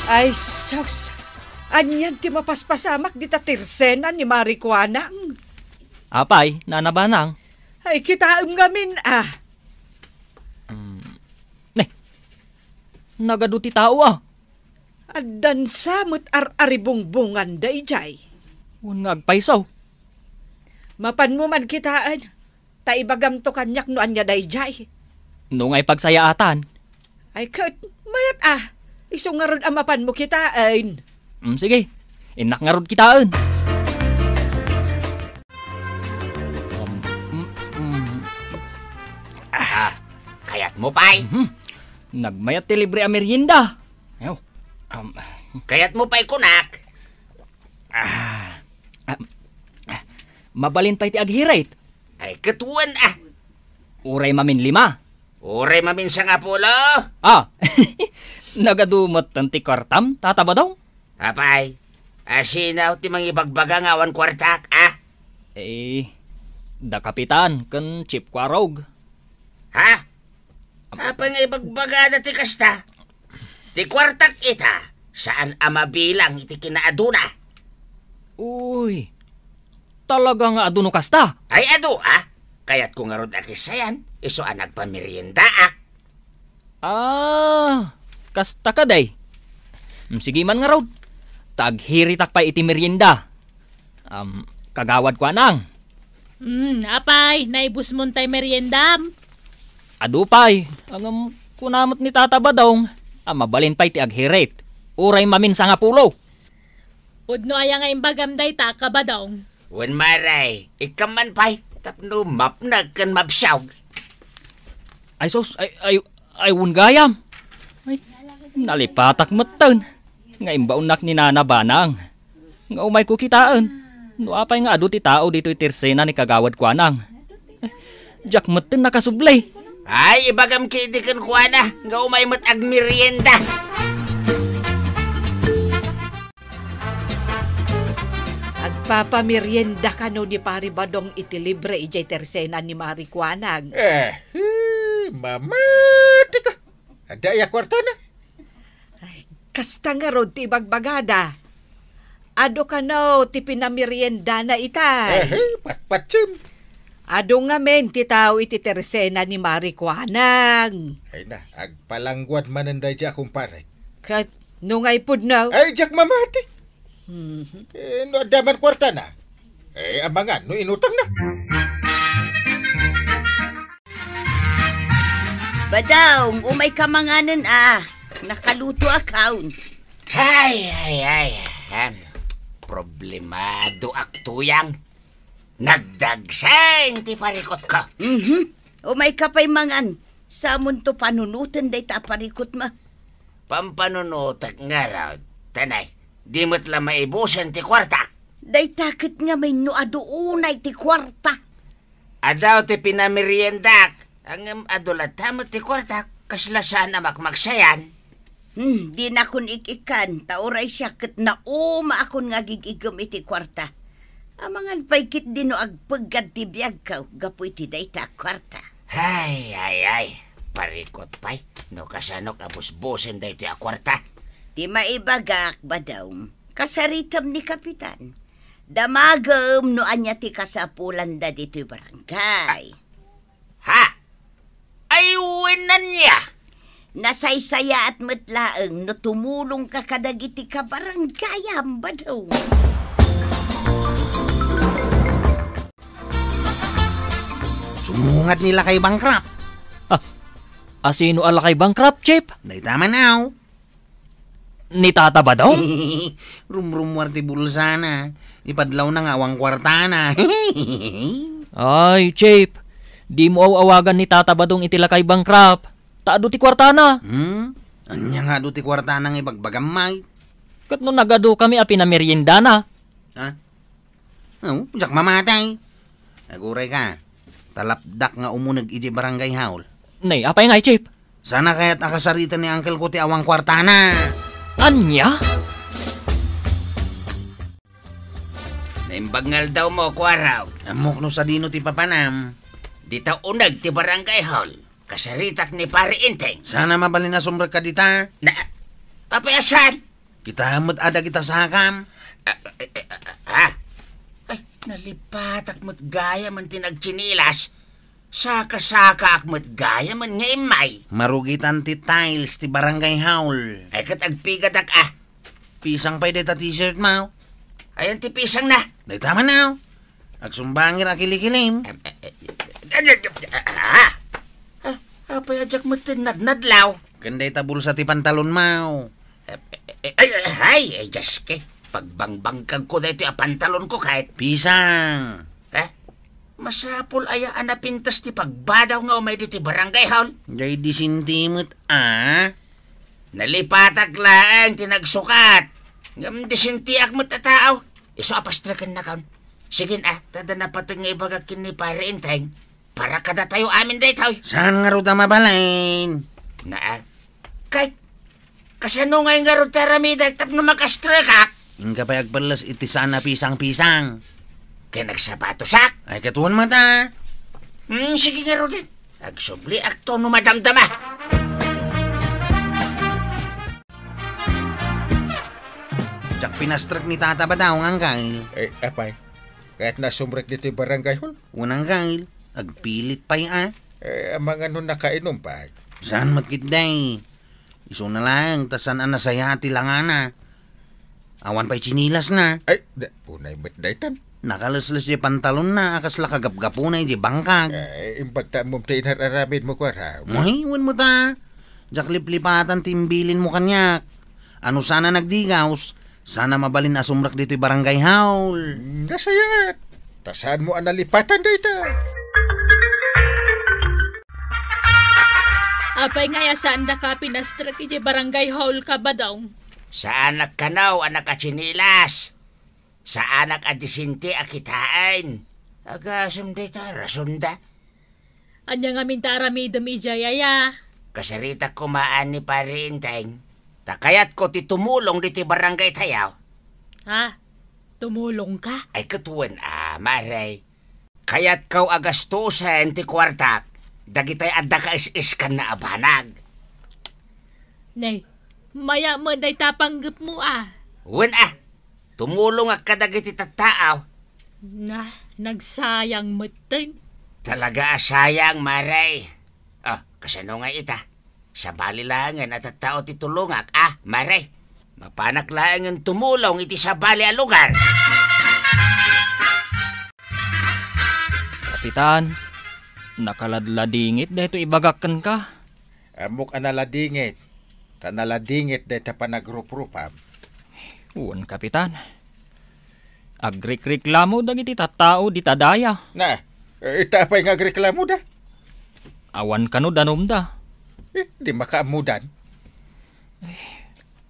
Ay, sus! Anian ti mapaspasamak dita tirsena ni Mari Kuanang? Apay, Nana Banang? Ay, kitaem ngamin, ah. Mm. Ne, nagadu ti tao, ah. Addan sa met ar-aribungbungan daydiay. Wen nga agpayso. Mapanmo man kitaen. Ta ibagamto kaniak no ania daydiay. No nga ipagsayaatan. Ay ket, mayat a. Isu ngarud a mapanmo kitaen. Mm, sige. Innak ngarud kitaen. Um, mm, mm. Ah, kayatmo pay? Mhm. Nagmayat ti libre a merienda. Ayaw. Um, kayatmo pay kunak? Ah, ah, ah, mabalin pay ti aghirit. Ay, ket wen, ah. Uray mamin lima. Uray mamin sangapulo. Ah, nagadu metten ti kuartam, Tata Badong? Apay, asino ti mangibagbaga nga awan kuartak, ah? Eh, da Kapitan ken Chief Kuarog. Ha? Apay nga ibagbagada ti kasta? Ti kuartak ita, saan a mabilang iti kinaaduna. Uy, talaga nga adu no kasta? Ay, adu, a? Kayatko ngarud a kissayan, isu a nagpameriendaak. Ah, kasta kadi. Mm, sige man ngarud. Ta aghiritak pay iti merienda. Am, Kagawad Kuanang. Mm, apay, naibusmon tay meriendam? Adu pay, ngem kuna met ni Tata Badong a mabalin pay ti aghirit. Uray mamin sangapulo. Pudno aya nga imbagam dayta, Kabadong? Wen, Mare, ikkam man pay, tapno mapnek ken mabsiaw. Ay sus, ay, ay, ay, wen gayam. Ay, nalipatak metten nga imbaonnak ni Nana Banang. Nga umayko kitaen, no apay nga adu ti tao ditoy tirsena ni Kagawad Kuanang. Eh, diak metten nakasubli. Ay, ibagam ketdi kenkuana nga umay met agmerienda. Agpapamerienda kano ni Pari Badong iti libre idiay tirsena ni Mari Kuanang? Eh, eh, mamatika. Adda aya kuartana? Ay, kasta ngarud ti ibagbagada. Adu kano ti pinameriendana ita. Eh, eh, patpatsem. Adu ngamin ti tao iti tirsena ni Mari Kuanang. Ay na, agpalangguad manen daydiay a kumpare. Ket no nga ipudno? Ay, diak mamati. Mhm. Eh, no adda man kuartana? Eh, amangan no inutangna. Badong, umayka manganen a. Nakalutoakon. Ay, ay, ay. Em, problemadoak, tuyang. Nagdagseng ti parikutko. Mhm. Umayka pay mangan. Samonto panunoten dayta a parikutmo. Pampanunotek ngarud, tanay. Di met la maibusen ti kuarta. Dayta ket ngamin no adu unay ti kuarta. Adu ti pinameriendak, ngem adu latta met ti kuartak, kasla saan a makmaksayan. Hmm, dinakon ik-ikkan, ta uray siak ket naumaakon nga agig-igem iti kuarta. Amangan pay ketdi no agpeggad ti biagko gapu iti dayta a kuarta. Ay, ay, ay. Parikut pay, no kasanok a busbusen daytoy a kuarta. Ti maibagak, Badong, kasaritem ni Kapitan. Damagem no ania ti kasapulanda ditoy barangay. Ha? Ay, wen ania? Nasaysayaat met laeng no tumulongka kadagiti kabarangayam, Badong. Sumungad ni Lakay Bankrupt. Ah, asino a Lakay Bankrupt, Chief? Dayta man, aw. Ni Tata Badong? Rumrumuar ti bulsana. Ipadlawna nga awan kuartana. Ay, Chief, dimo aw-awagan ni Tata Badong iti Lakay Bankrupt. Ta adu ti kuartana. Hmm? Ania nga adu ti kuartana nga ibagbagam, May? Ket no nagadukami a pinameriendana? Ha? Oh, diak mamatay. Aguray ka. Talapdak nga umuneg iti barangay hall. Nay, apay ngay, Chief? Sana kayat a kasariten ni uncle ko ti awan kuartana. Ania? Naimbag nga aldawmo, Kuaraw. Ammok no sadino ti papanam. Dita uneg ti barangay hall. Kasaritak ni Pare Enteng. Sana mabalin a sumrekka dita. Na, apay a saan? Kita met a dagita sakam. Ah, eh, eh, ah, ah. Ay, nalipatak met gayam ti nagtsinilas. Saka-sakaak met gayam nga immay. Marugitan ti tiles ti barangay hall. Ay, ket agpigadak, ah. Pisang pay dayta t-shirt mo. Ayan ti pisang na. Dayta man, aw. Agsumbanger a kilikilim. Em, eh, eh, eh, ah, ah, ah. Ah, apay a diak met nadnadlaw? Ken dayta bulsa ti pantalon mo. Eh, eh, eh, ay, ay, ay, ay, Diyos ke. Pagbangbangkag ko daytoy a pantalon ko ket. Pisang. Eh? Masapul aya a napintas ti pagbadaw nga umay ditoy barangay hall? Jay disente met, ah. Nalipatak laeng ti nagsukat. Ngem disentiak met a tao. Isu a pastreken nakon. Sige na, ta adda napateg nga ibagak ken ni Pare Enteng. Para kadatayo amin daytoy. Saan ngarud a mabalin? Naa. Kay, kasano ngay ngarud ti aramidek tapno makastrekak? Inka pay agpelles iti saan a pisang-pisang. Ken nagsapatosak? Ay, ket wen met a. Hmm, sige ngaruden. Agsubliakto no madamdama. Diak pinastrek ni Tata Badong, Angkel. Eh, apay, kayatna a sumrek ditoy barangay hall? Wen, Angkel. Agpilit pay a. Eh, amangan no nakainom pay? Saan met ketdi? Isuna laeng ta saan a nasayaat ti langana. Awan pay tsinilasna. Ay, da, unay met daytan. Nakalesles ti pantalonna a kasla kagapgapuna iti bangkag. Eh, imbag ta ammom ti inar-aramidmo, Kuaraw. Ay, wen met a. Diak liplipatan ti imbilinmo kaniak. A no saan a nagdigaws, saan a mabalin a sumrek ditoy barangay hall. Nasayaat. Ta saanmo a nalipatan dayta. Apay ngay a saandaka a pinastrek idiay barangay hall, Kabadong? Saanak kano a nakatsinilas. Saanak a disente a kitaen. Agasem dayta, rasonda. Ania ngamin ti aramidem idiay aya? Kasaritak koma ni Pare Enteng. Ta kayatko ti tumulong ditoy barangay tayo. Ha? Tumulongka? Ay, ket wen a, Mare. Kayatko a gastusen ti kuartak dagitay adda kaes-eskanna a banag. Nay, maya met dayta panggepmo a. Wen a, tumulongak kadagiti tattao. Na, nagsayang metten. Talaga a sayang, Mare. Ah, kasano nga ita? Sabali laengen a tattao ti tulongak, a, Mare. Mapanak laengen tumulong iti sabali a lugar. Kapitan, nakaladladingit daytoy ibagak kenka. Ammok a naladingit, ta naladingit dayta panagruprupam. Wen, Kapitan. Agrikreklamo dagiti tattao dita daya. Na, ita pay nga agreklamoda? Awan kano danumda. Eh, di makaammodan.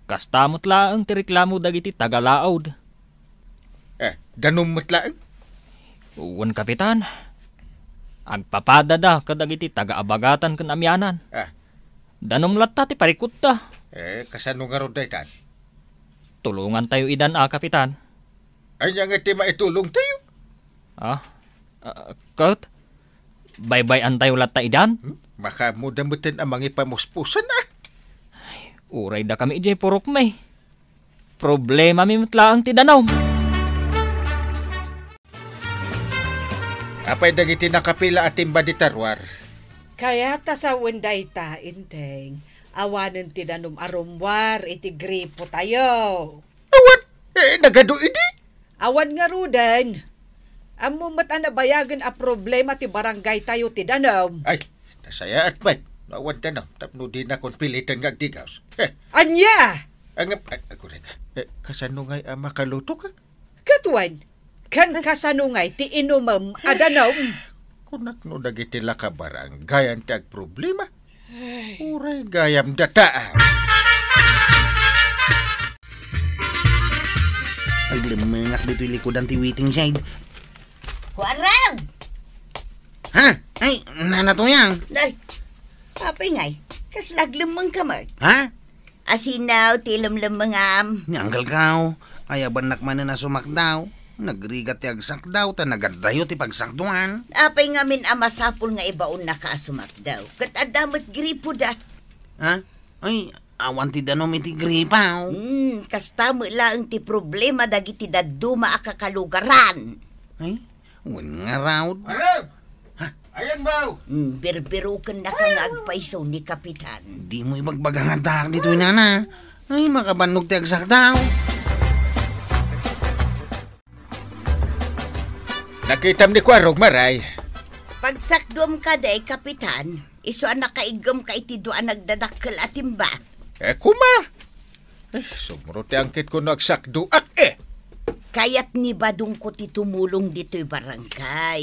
Kasta met laeng ti reklamo dagiti taga-Laod. Eh, danum met laeng? Wen, Kapitan. Agpapadada kadagiti taga-Abagatan ken Amianan. Ah. Danum latta ti parikutta. Eh, kasano ngarud daytan? Tulongantayo idan a, Kapitan. Ania nga ti maitulongtayo? Ah, ah, ket? Baybay-antayo latta idiay? Hmm? Makaammoda metten a mangipamuspusan, a. Uray dakami idiay purokmi. Problemami met laeng ti danum. Apay dagiti nakapila a timba dita ruar? Kayat a sawen dayta, Enteng. Awanen ti danum a rummuar iti gripotayo. Awan, eh, nagadu idi? Awan ngaruden. Ammom met a nabayagen a problema ti barangaytayo ti danum. Ay, nasayaat met no awan danum tapno dinakon piliten nga agdigaus. Heh. Ania? Ang, ay, aguray ka. Eh, kasano ngay a makalutoka? Ket wen, ken kasano ngay ti inumem a danum? Kunak no dagiti lakabarangayan ti agproblema. Ay. Uray gayam data. Aglemmengak ditoy likudan ti waiting shed. Kuarang! Ha? Ay, Nana Tuyang. Nay, apay ngay, kasla aglemmengka met? Ha? Asino ti lemlemmengam? Ni Uncle Kao, ayabannak manen a sumakdaw. Nagrigat ti agsakdaw, ta nagadayo ti pagsakduan. Apay ngamin a masapul nga ibaonnaka a sumakdaw? Ket adda met gripoda. Ha? Ay, awan ti danum iti gripo. Hmm, kasta met laeng ti problema dagiti dadduma a kakalugaran. Ay, wen ngarud. Arem! Ha? Ayan, Bao! Hmm, birbirukennaka nga agpayso ni Kapitan. Dimo ibagbaga nga addaak ditoy, Nana. Ay, makabannog ti agsakdaw. Nakitam ni Kuarog, Maray. Pagsakduam kadi, Kapitan, isu a nakaiggemka iti dua a nagdadakkel a timba. Eh, kuma? Eh, sumro ti angkitko no agsakduak, eh. Kayat ni Badongko ti tumulong ditoy barangay.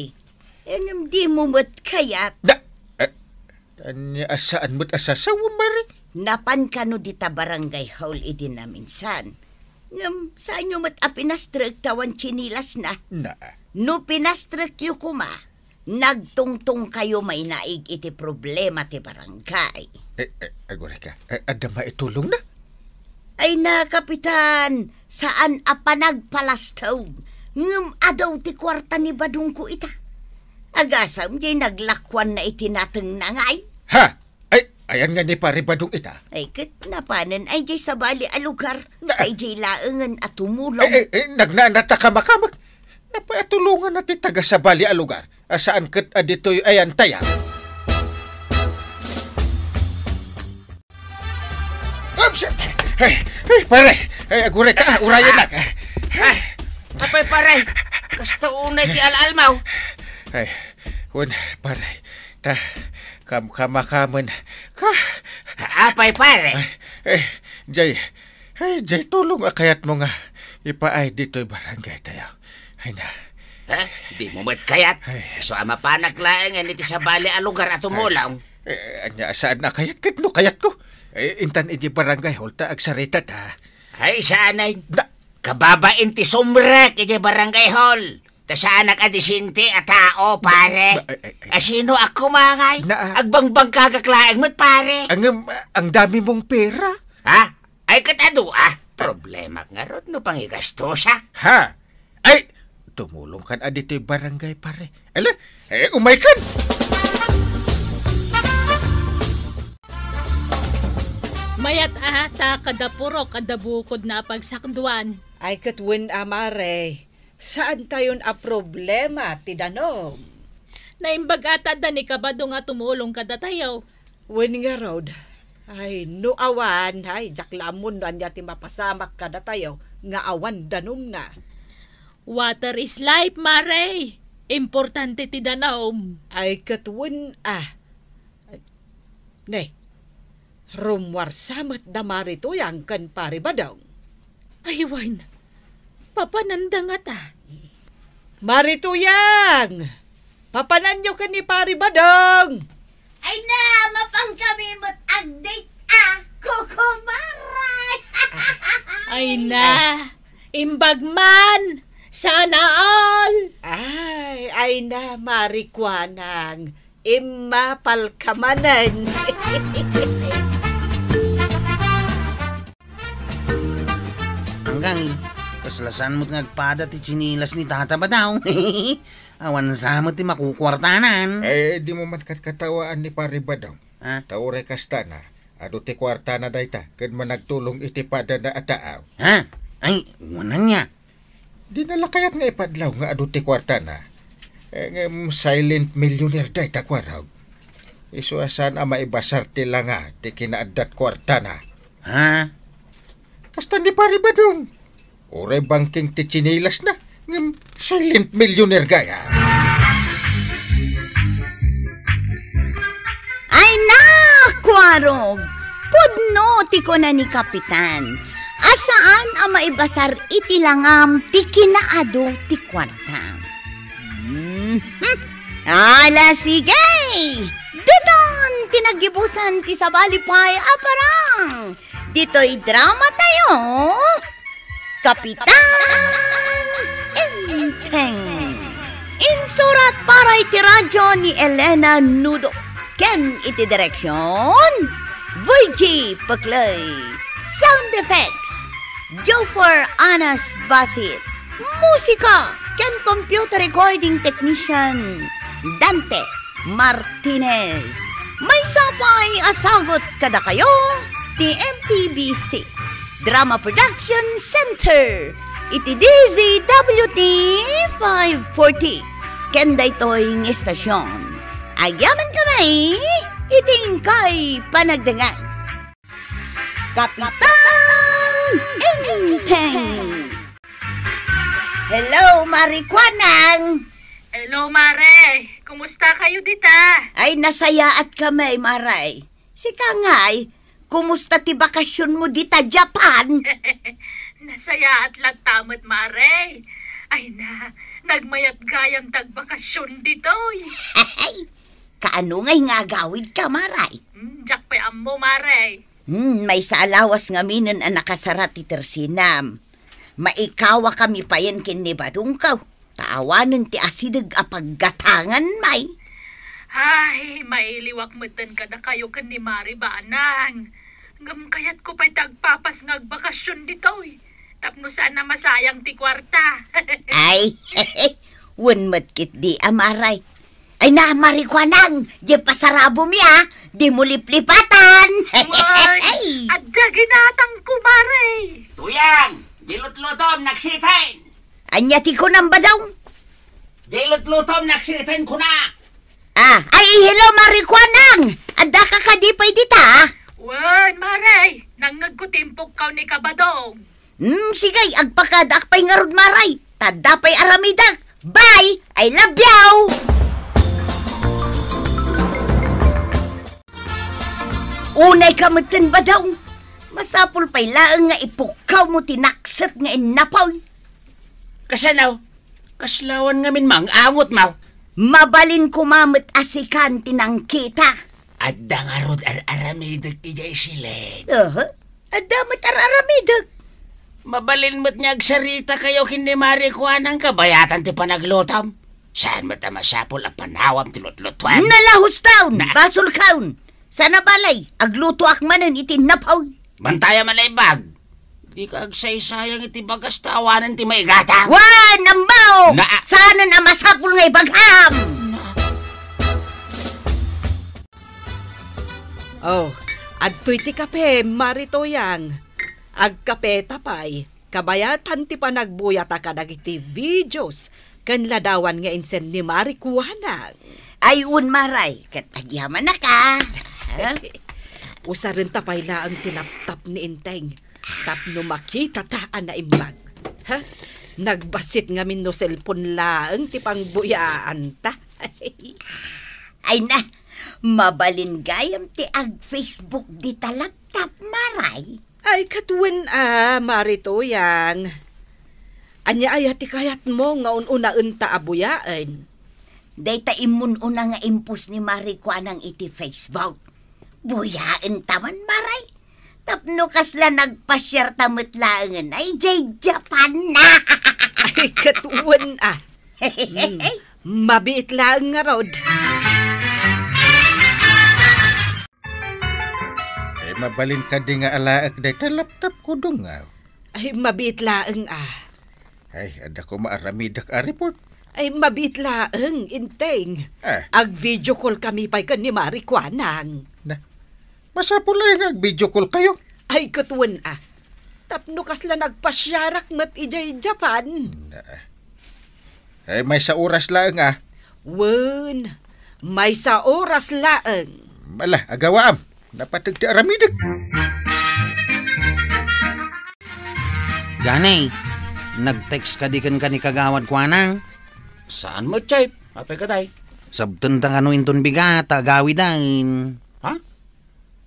Eh, ngem dimo met kayat. Da, eh, Ania a saan met a sasawen, Mare? Napan kano dita barangay hall idi naminsan. Ngem, saanyo met a pinastrek ta awan tsinilasna. Na. No pinastrekyo koma, nagtungtongkayo mainaig iti problema ti barangay. Eh, eh, aguray ka. Eh, adda maitulongna? Ay na, Kapitan, saan a panagpalastog. Ngem adu ti kuarta ni Badongko ita. Agasam diay naglakuanna iti natengna ngay. Ha? Ay, ayan nga ni Pare Badong ita? Ay, ket napanen ay diay sabali a lugar. Na- Kay diay laengen a tumulong. Ay, ay, ay, nagnanata kamakamak. Apay a tulonganna ti taga sabali a lugar? A saan ket a ditoy ayan tayo? Oops! Ay, ay, pare! Ay, aguray ka, ah, urayan nak. Ah, apay, pare? Kasta unay ti al-almaw. Ay, wen, pare. Ta, kam-, kamakamen. Ka- Apay, pare? Ay, eh, jay, ay, jay tulong a kayatmo nga ipaay ditoy barangay tayo. Ay na. Ha? Dimo met kayat? Ay. Isu a mapanak laeng iti sabali a lugar a tumulong. Eh, ania, saan a kayat ket no kayatko? Eh, intan iti barangay hall ta agsarita ta. Ay, saan ay? Da- Kababain ti sumrek iti barangay hall. Ta saanak a disente a tao, pare. Ba- ay, ay, ay. Asino a kumangay? Na- Agbangbangkagak laeng met, pare. Ang, um, ang dami mong pera. Ha? Ay, ket adu, ah. Problema ngarud no pangigastosa. Ha? Ay, tumulong kan a ditoy barangay, pare. Ala, eh, umay kan. Mayat a ta kada purok, kada bukod na pagsakduan. Ay, ket wen a, Mare. Saan tayon a problema ti danum? Naimbag a ta adda ni Kabado nga tumulong kadatayo. Wen ngarud, ay, no awan, ay, diak la ammon no ania ti mapasamak kadatayo nga awan danumna. Water is life, Mare. Importante ti danum. Ay, ket wen, ah. Ne, rummuar sa met da Mari Tuyang ken Pari Badong. Ay, wen, papananda ngata. Mari Tuyang! Papananyo ken ni Pari Badong! Ay na, mapan kami met agdate a, kukumaray! Ay na, imbag man, sana all! Ay, ay na, Mari Kuanang, immapalka manen. Anggang, Kasla saan met nga agpada ti tsinilas ni Tata Badong. Awan sa met ti makukuartanan. Eh, dimo man katkatawaan ni Pare Badong. Ha? Ta uray kastana, adu ti kuartana dayta ken managtulong iti padana a taaw. Ha? Ay, wen ania. Dina la kayat nga ipadlaw nga adu ti kuartana. Eh, ngem silent millionaire dayta, kuarog. Isu a saan a maibasar ti langa ti kinaaddat kuartana. Ha? Kasta ni Pare Badong. Uray bangking ti tsinilasna, ngem silent millionaire gayam. Ay, nakuarog! Pudno ti kuna ni Kapitan, a saan a maibasar iti langam ti kinaadu ti kuartam. Mhm. Ala, sige! Ditan ti naggibusan ti sabali pay a parang. Ditoy drama tayo, Kapitan Enteng. Insurat para iti radyo ni Elena Nudo. Ken iti direksyon, Virgie Peclay. Sound effects, Jofer Anas Basit. Musika ken computer recording technician, Dante Martinez. Maysa pay a sagut kadakayo ti M P B C Drama Production Center iti D Z W T five forty. Ken daytoy nga istasyon, agyamankami iti inkay panagdengngeg. Kapitan Enteng. Hello, Mare Kuanang. Hello, Mare. Kumusta kayo dita? Ay, nasayaat kami, Mare. Sika ngay, kumusta ti bakasyonmo dita Japan? Nasayaat latta met, Mare. Ay na, nagmayat gayam ti agbakasyon ditoy. Kaano ngay nga agawidka, Mare? Hmm, diak pay ammo, Mare. Hmm, maysa a lawas ngaminen a nakasara ti tersinam. Maikawakami payen ken ni Badongko, ta awanen ti asideg a paggatangan, may. Ay, mailiwak metten kadakayo ken ni Mare Banang. Ngem kayatko pay ti agpapas nga agbakasyon ditoy, tapno saan a masayang ti kuarta. Ay, wen met ketdi a, Mare. Ay na, Mare Kuanang, diay pasarabom ya, dimo liplipatan. Wen, adda ginatangko, Mare. Tuyang, diay lutlutom nagsiten. Ania ti kunam, Badong? Diay lutlutom nagsiten, kunak. Ah, ay, hello, Mare Kuanang. Addaka kadi pay dita? Wen, Mare, nangngegko ti impukkaw ni Kabadong. Hmm, sige, agpakadaak pay ngarud, Mare. Ta adda pay aramidek. Bye! I love you! Unayka metten, Badong. Masapul pay laeng nga ipukkawmo ti nakset nga innapoy. Kasano? Kaslawan ngamin mang-angot, maw? Mabalin koma met a sikan ti nangkita. Adda ngarud ar-aramidek idiay siled. Aha. Adda met ar-aramidek. Mabalin met nga agsaritakayo ken ni Mare Kuanang kabayatan ti panaglutom. Saan met a masapul a panawam ti lutlutuan? Nalahuston! Na- Basolkon! Sana balay, aglutoak manen iti napaw. Bantaya man naimbag. Dika agsaysayang iti bagas ta awanen ti maigata. Wen, ammo! Na- Saanen a masapul nga ibagam! Na- Oh, adtoy ti kape, Mare Tuyang. Agkapeta pay. Kabayatan ti panagbuyata kadagiti videos ken ladawan nga insen ni Mare Kuanang. Ay, wen, Mare, ket agyamanaka. Ha? Usarenta pay laeng ti laptop ni Enteng tapno makitata a naimbag. Ha? Nagbassit ngamin no cellphone laeng ti pangbuyaanta. Ay na, mabalin gayam ti ag-Facebook dita laptop, Mare. Ay, ket wen a, Mare Tuyang. Ania aya ti kayatmo nga un-unaenta a buyaen? Dayta immun-una nga impus ni Mare Kuanang iti Facebook. Buyaenta man, Mare. Tapno kasla nagpasiarta met laengen a idiay Japan. Ay, ket wen a. Hmm, mabiit laeng ngarud. Ay, mabalin kadi nga alaek dayta laptop ko, Dungaw? Ay, mabiit laeng a. Ay, adda koma aramidek a report. Ay, mabiit laeng, Inteng. Ah. Ag-video call kami pay ken ni Mari Kuanang. Na, masapul laeng nga ag-video call kayo. Ay, ket wen a. Tapno kasla nagpasiarak met idiay Japan. Na. Ay, maysa oras laeng a. Wen, maysa oras laeng. Ala, agawaam. Napateg ti aramidek. Gani, nag-text kadi kenka ni Kagawad Kuanang? Saan met, Chief? Apay kadi? Sabtenta kano inton bigat, agawiden. Ha?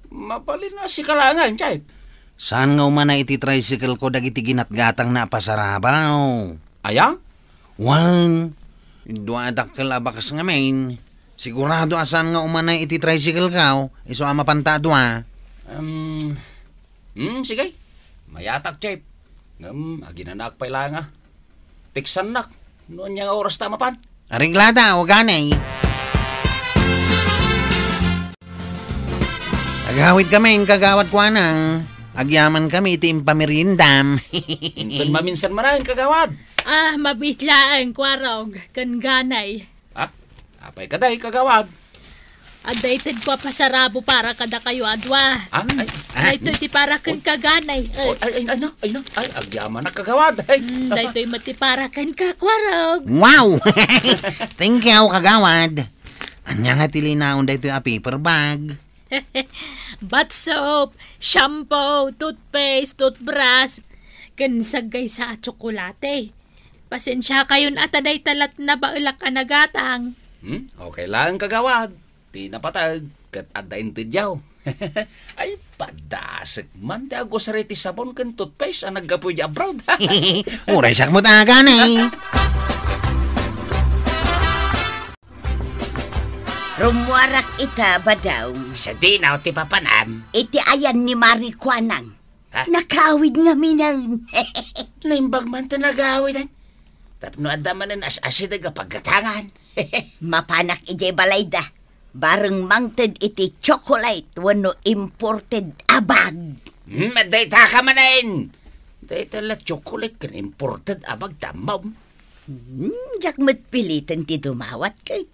Mabalin a sika laengen, Chief. Saan nga umana iti tricycle ko dagiti ginatgatangna a pasarabaw? Aya? Wen, dua a dakkel a bakas ngamin. Sigurado a saan nga umana iti tricycle ko, isu a mapanta a dua. Um, hmm, sige. Mayatak, Chief. Ngem, aginanak pay laeng a. Teksannak. No ania nga oras ta mapan? Areglada, o gani. Agawid kami, Kagawad Kuanang. Agyaman kami iti impameriendam. Inton maminsan manen, Kagawad. Ah, mabiit laeng, Kuarog, ken Ganay. Ah, apay kadi, Kagawad? Adda ited ko a pasarabo para kadakayo a dua. Ah, ay, ah. Daytoy ti para ken Kaganay. Ay, ay, ay, ay, na, ay, na. Ay, agyamanak, Kagawad. Ay. Hmm, daytoy met ti para ken Kakuarog. Wow! Thank you, Kagawad. Ania nga ti linaon daytoy a paper bag? Bath soap, shampoo, toothpaste, toothbrush, ken saggaysa a tsokolate. Pasensiakayon a ta dayta lat nabaelak a nagatang. Hmm? Okay lang, Kagawad. Ti napateg, ket adda intedyo. Ay, padasek man ti agusar iti sabon ken toothpaste a naggapu idiay abroad. Uray siak met a gani. Rummuarak ita, Badong. Sadino ti papanam? Iti ayan ni Mari Kuanang. Ha? Nakaawid ngaminen. Naimbag man ta nagawiden. Tapno adda manen as-asideg a paggatangan. Mapanak idiay balayda. Bareng mangted iti chocolate wenno imported a bag. Hmm, dayta ka manen. Dayta la chocolate ken imported a bag, tamom. Hmm, diak met piliten ti dumawat ket.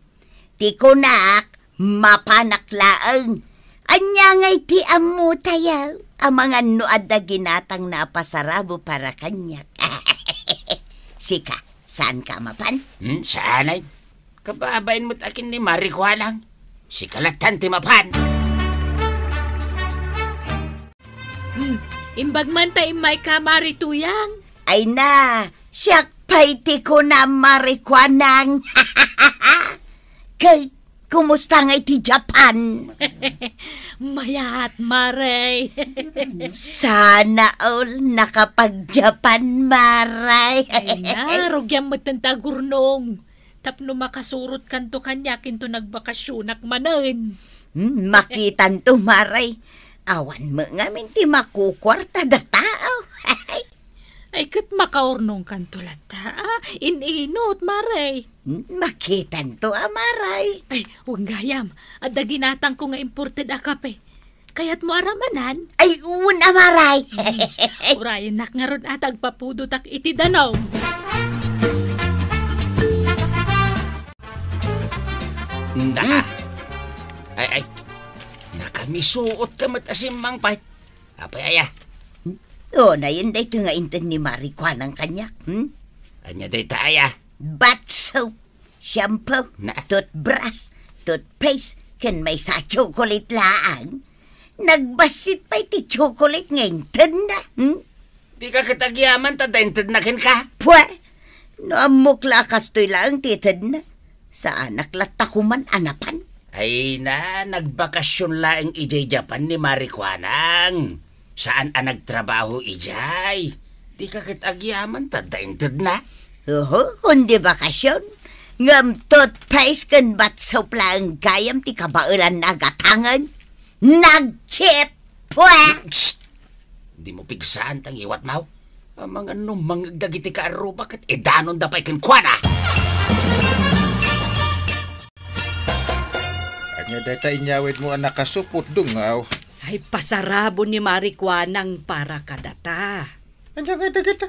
Ti kunak, mapanak laeng. Ania ngay ti ammo tayo? Amangan no adda ginatangna a pasarabo para kaniak. Sika, saanka a mapan? Hmm, saanay. Kababain met a ken ni Mari Kuanang. Sika lattan ti mapan. Hmm, imbag man ta immayka, Mari Tuyang. Ay na, siak pay ti kunam, Mari Kuanang. Ket, kumusta ngay ti Japan? Mayat, Mare. Sana all nakapag-Japan, Mare. Ay na, rugiam met ta agurnong. Tapno makasurotkanto kaniak inton nagbakasionak manen. Hmm, makitanto, Mare. Awan met ngamin ti makukuarta dataw. Ay, ket makaurnongkanto latta, a? In-inut, Mare. Hmm, makitanto a, Mare. Ay, wen gayam, adda ginatangko nga imported a kape. Kayatmo a ramanan? Ay, wen a, Mare. Hmm. Urayennak ngarud a ta agpapudotak iti danum. Na. Hmm. Ay, ay. Nakamisuot ka met a simmangpet. Apay aya? Hmm? O, nayon daytoy nga inted ni Mari Kuanang kaniak, hmm? Ania dayta aya? Bath soap, shampoo, Na. toothbrush, toothpaste, ken maysa a chocolate laang. Nagbassit pay ti chocolate nga intedna, hmm? Dika ket agyaman ta adda intedna kenka? Pwe! No ammok la a kastoy laeng ti itedna, saanak latta koman a napan. Ay na, nagbakasyon laeng idiay Japan ni Mari Kuanang. Saan a nagtrabaho idiay. Dika ket agyaman ta adda intedna? Oho, kundi bakasyon. Ngem toothpaste ken bath soap laeng gayam ti kabaelanna a gatangen. Nagchip! Pwe! Psst! Dimo pigsaan ti ngiwatmo. Amangan no mangngeg dagiti kaarruba ket idanonda pay kenkuana. Ania dayta inyawidmo a nakasupot, Dungaw? Ay, pasarabo ni Mari Kuanang para kadata. Ania nga dagita?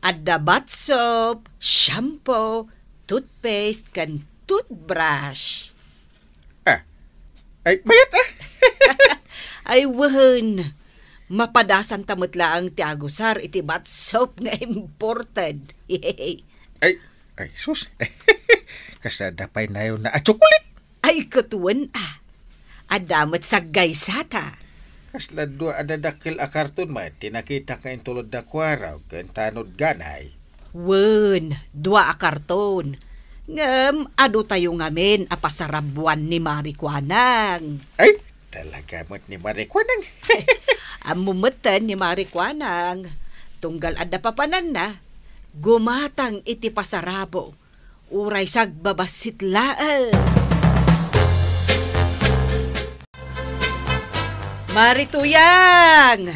Adda bath soap, shampoo, toothpaste, ken toothbrush. Ah, ay, mayat, ah. Ay, wen. Mapadasanta met laeng ti agusar iti bath soap nga imported. Ay, ay, sus. Kasla adda pay nayon na a tsokolit. Ay, ket wen, ah. Adda met saggaysata. Kasla dua a dadakkel a karton met ti nakitak nga intulod da Kuarog ken Tanod Ganay. Wen, dua a karton. Ngem adu tayo ngamin a pasarabuan ni Mari Kuanang. Ay, talaga met ni Mari Kuanang. Ammo metten ni Mari Kuanang, tunggal adda papananna, gumatang iti pasarabo, uray sagbabassit laeng. Mari Tuyang!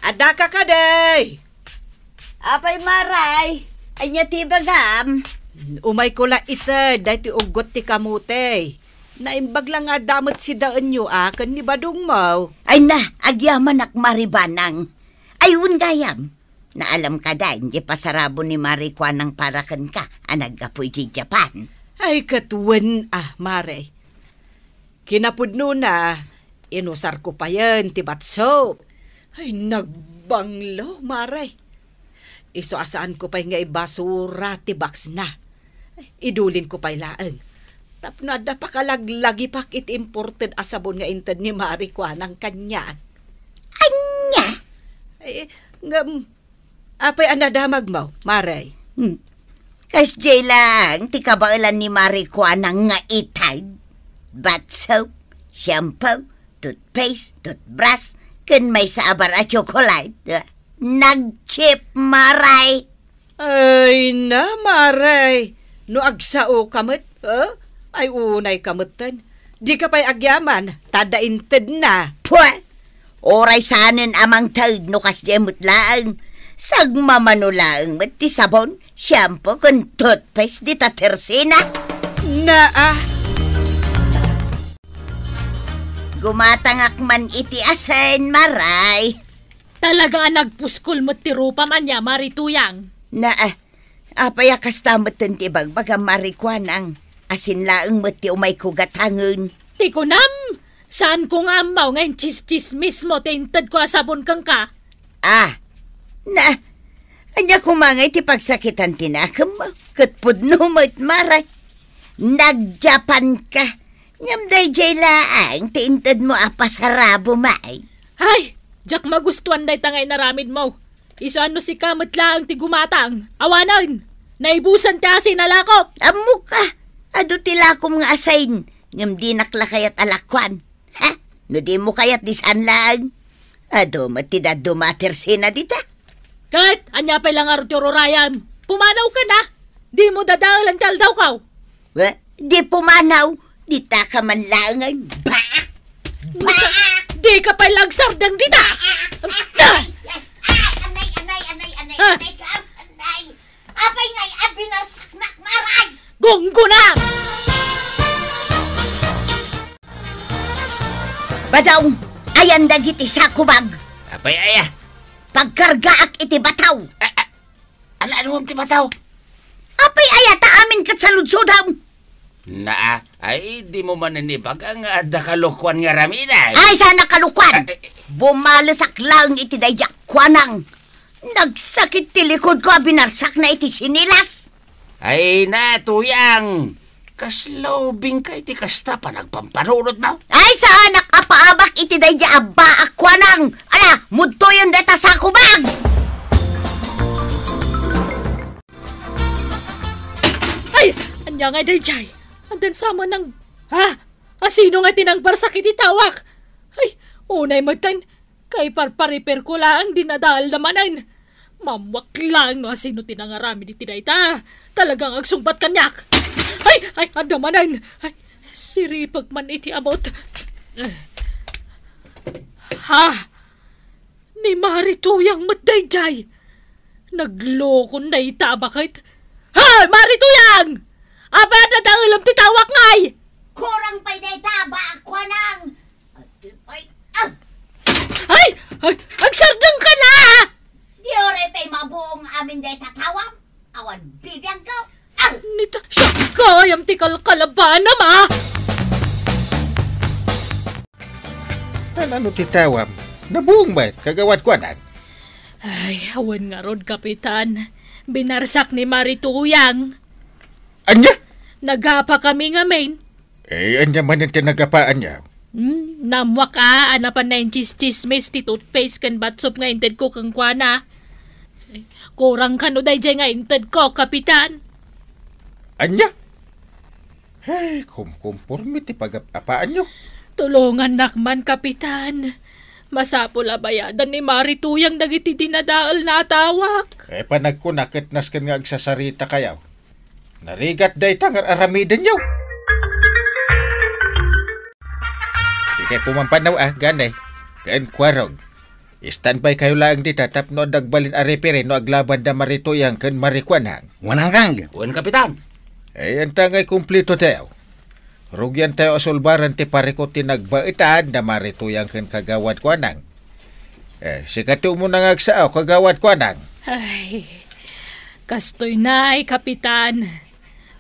Addaka kadi? Apay, Maray? Ania ti ibagam? Umayko la ited daytoy uggot ti kamote. Naimbag la nga adda met sidaenyo a ken ni badongmo. Ay na, agyamanak, Mari Banang. Ay, wen gayam. Naalam kada, di pasarabo ni Mari Kuanang para kenka a naggapu iti Japan. Ay, ket wen a, Mare. Kinapudnona, inusarko payen ti bath soap. Ay, nagbanglo, Mare. Isu a saanko pay nga ibasura ti boxna. Idulinko pay laeng. Tapno adda pakalaglagipak iti imported a sabon nga inted ni Mari Kuanang kaniak. Ania? Eh, ngem, apay a nadamagmo, Mare? Hmm. Kasdiay laeng ti kabaelan ni Mari Kuanang nga ited, bath soap, shampoo, toothpaste, toothbrush, ken maysa a bar a tsokolate. Nagchip, Maray. Ay na, Maray. No agsaoka met, eh? Ay, unayka metten. Dika pay agyaman, ta adda intedna. Pwe! Uray saanen a mangted no kasdiay met laeng. Sagmamano laeng met ti sabon, shampoo, ken toothpaste dita tersina. Naa. Gumatangak man iti asen, Maray. Talaga a nagpuskol met ti rupam ania, Mari Tuyang. Naa, apay a kasta metten ti ibagbagam, Mari Kuanang? Asin laeng met ti umayko gatangen. Ti kunam, saanko nga ammo nga intsistsismismo ti intedko a sabon kenka. Ah, na, ania koma ngay ti pagsakitan ti nakemmo? Ket pudno met, Maray. Nagjapan ka. Ngem daydiay laeng ti intedmo a pasarabo, May. Ay, diak magustuan dayta nga inaramidmo. Isu a no sika met laeng ti gumatang. Awanen, naibusan ti asin a lakop. Ammok a, adu ti lakom nga asin, ngem dinak la kayat a lakuan. Ha? No dimo kayat, di saan laeng. Adu met ti dadduma a tersina dita. Ket, ania pay la ngarud ti ururayam? Pumanawka na. Dimo dadaelan ti aldawko. Wa, di pumanaw. Dita ka man laengen. Ba! Ba! Dika pay la agsardeng dita. Anay, anay, anay, anay, anay, Ha? Anay, anay. Apay ngay a binarsaknak, Maray? Gunggona! Badaw, ayan dagiti sakubag. Apay aya? Pagkargaak iti bataw. A, a, ano, ano ti bataw? Apay aya ta amin ket saludsodam? Naa, ay, dimo manen ibaga nga adda kalukuan nga aramidem. Ay, saan a kalukuan? Ay, ay. Bumalesak laeng iti daydiak, Kuanang. Nagsakit ti likudko a binarsakna iti sinilas. Ay na, Tuyang. Kasla ubingka iti kasta panagpampanunotmo? Ay, saanak a paabak iti daydiay a baak, Kuanang. Ala, mudtoyen dayta sakubag! Ay, ania ngay daydiay? Addan sa man nang, ha? Asino nga ti nangbarsak iti tawak? Ay, unay metten, kaiparpariperko laeng dinadaelda manen. Mammuak laeng no asino ti nangaramid iti dayta. Talagang agsungbat kaniak. Ay, ay, adda manen. Ay, siripek man iti abut. Ha? Ni Mari Tuyang met daydiay. Naglokon dayta a baket. Hoy, Mari Tuyang! Apay a dadaelem ti tawak ngay? Kurang pay dayta a baak, Kuanang. Adi pay, ah! Ay! Ay! Agsardengka na! Di uray pay mabuong amin dayta Am ti kalkalabanam, a! Ano ti tawam? Nabuong met, Kagawad Kuanang? Ay, awan ngarud, Kapitan. Binarsak ni Mari Tuyang. Ania? Nagapa kami ngamin. Eh, ania manen ti nagapaanyo? Hmm, naammoak a, a napan naintsismis ti toothpaste ken bath soap nga intedko kenkuana. Kurang kano daydiay nga intedko, Kapitan? Ania? Ay, kumkumpormi ti pagap-apaanyo. Tulongannak man, Kapitan. Masapul a bayadan ni Mari Tuyang dagiti dinadaelna a tawak. Eh, panagkuna ket nasken nga agsasaritakayo. Narigat dayta nga ar-aramidenyo. Dikay pumampanaw a, Ganay. Ken Kuarog. Standby kayo laeng dita tapno adda agbalin a referee no aglabanda Mari Tuyang ken Mari Kuanang. Wen, Angkang. Wen, Kapitan. Eh, anta ngay kumplito tayo. Rugian tayo a sulbaran ti parikut ti nagbaetan da Mari Tuyang ken Kagawad Kuanang. Eh, sika ti umuna nga agsao, Kagawad Kuanang. Ay, kastoy nay, Kapitan.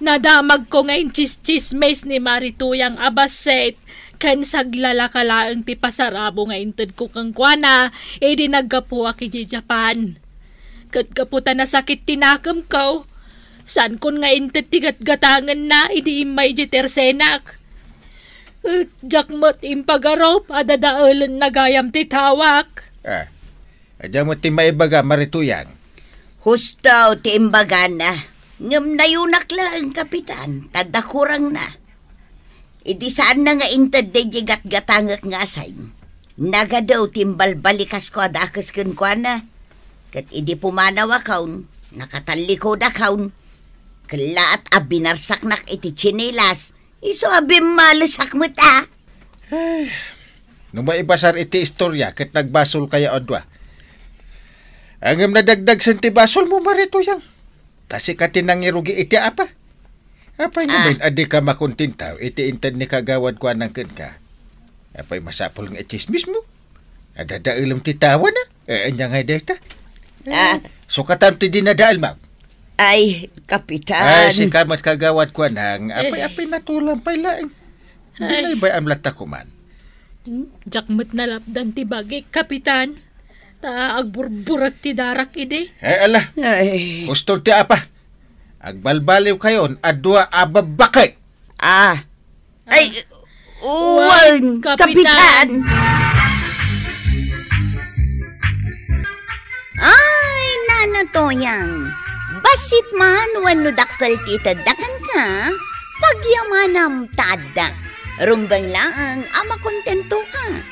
Nadamagko nga intsistsismis ni Mari Tuyang a bassit ken saglalaka laeng ti pasarabo nga intedko kenkuana idi naggapuak idiay Japan. Ket gapu ta nasakit ti nakemko, saankon nga inted ti gatgatangenna idi immay idiay tersenak. Ket diak met impagarup a dadaelenna gayam ti tawak. Ah, adda met ti maibaga, Mari Tuyang. Husto ti imbagana, ngem nayunak laeng, Kapitan, ta adda kurangna. Idi saanna nga inted daydiay gatgatangek nga asin, nagadew ti imbalbalikasko a dakes kenkuana. Ket idi pumanawakon, nakatallikodakon, kellaat a binarsaknak iti tsinelas, isu a bimmalesak met a. Ay, no maibasar iti istorya ket nagbasolkayo a dua. Ngem nadagdagsen ti basolmo, Mari Tuyang. Ta sika ti nangirugi iti apa? Apay ngamin a dika makontentaw iti inted ni Kagawad Kuanang kenka? Apay masapul nga itsismismo? Adadaelem ti tawana? Eh, ania ngay dayta? Ah. Sukatan ti dinadaelmo. Ay, Kapitan. Ay, sika met, Kagawad Kuanang. Apay, Eh. apay natulang pay laeng. Ay. Binaybay-am latta koman. Hmm, diak met nalapdan ti bagik, Kapitan. Ta agburburek ti darak idi. Eh, ala. Ay. Husto ti apa? Agbalbaliwkayon a dua a babbakek. Ah. Ay, Wen, wen, Kapitan. Kapitan. Ay, Nana Tuyang. Bassit man wenno dakkel ti itedda kenka, pagyamanam ta adda. Rumbeng laeng a makontentoka.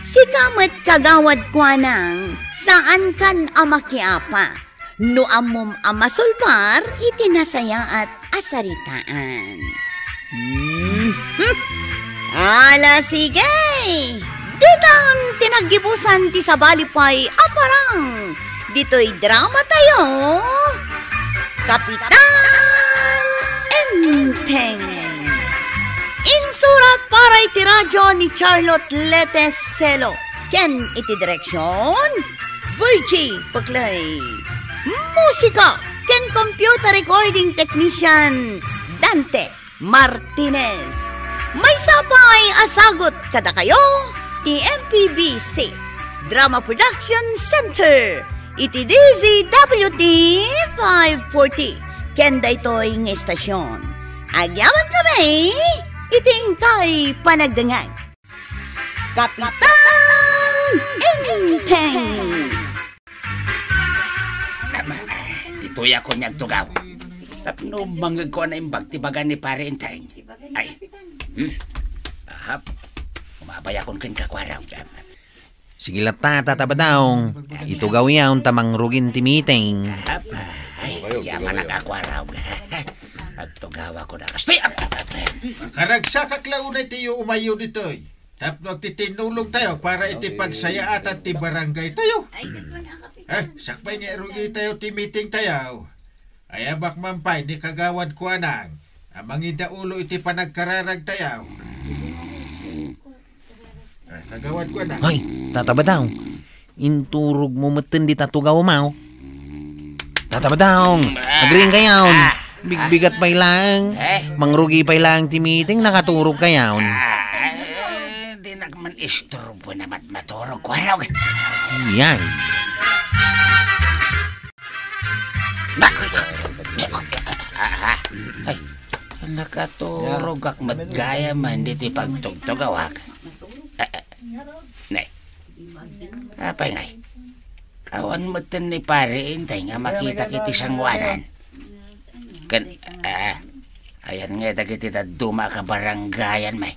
Sika met, Kagawad Kuanang, saankan a makiapa. No ammom a masulbar iti nasayaat a saritaan. Hmm. Hmm. Ala, sige! Ditan ti naggibusan ti sabali pay a parang ditoy drama tayo, Kapitan Enteng. Insurat para iti radyo ni Charlotte Lete Celo ken iti direksyon, Virgie Peclay. Musika ken computer recording technician, Dante Martinez. Maysa pay a sagut kadakayo ti M P B C Drama Production Center iti D Z W T five forty ken daytoy nga istasyon. Agyamankami iti inkay panagdengngeg. Kapitan Enteng. Ama, ditoy ako niya agtugaw. Tapno mangegko a naimbag ti baga ni Pare Enteng. Ay. Hmm. Ahap. Umabay akon ken kakuaraw. Sige latta, Tata Badaw. Itugaw yaon ta mangrugin ti meeting. Ahap. Ay, yaman a kakuaraw. Agtugaw ako na. Kastoy, ap, ap, ap. Karagsakak la unay ti iyo umayo ditoy. Tapno agtitinnulong tayo para iti pagsayaatan ti barangay tayo. Eh, sakbay nga irugi tayo ti meeting tayo. Ayabak man pay ni Kagawad Kuanang a mangidaulo iti panagkararag tayo. Eh, Kagawad Kuanang. Hoy, Tata Badaw. Inturog mo metten di tatugaw mo. Tata Badaw, agriing kayaon. Ah. Bigbigat pay laeng. Eh? Mangrugi pay laeng ti meeting, nakaturog kayon. Ah, eh, di nagman isturbo na mat-, maturog, kuarog. Yan. Ay, nakaturogak met gayam ditoy pagtugtugawak. Ah, ah, ne. Apay ngay? Awan metten ni Pare Enteng a makitak iti sangoanan. Ken, ah, ayan ngay dagiti dadduma a kabarangayan, may.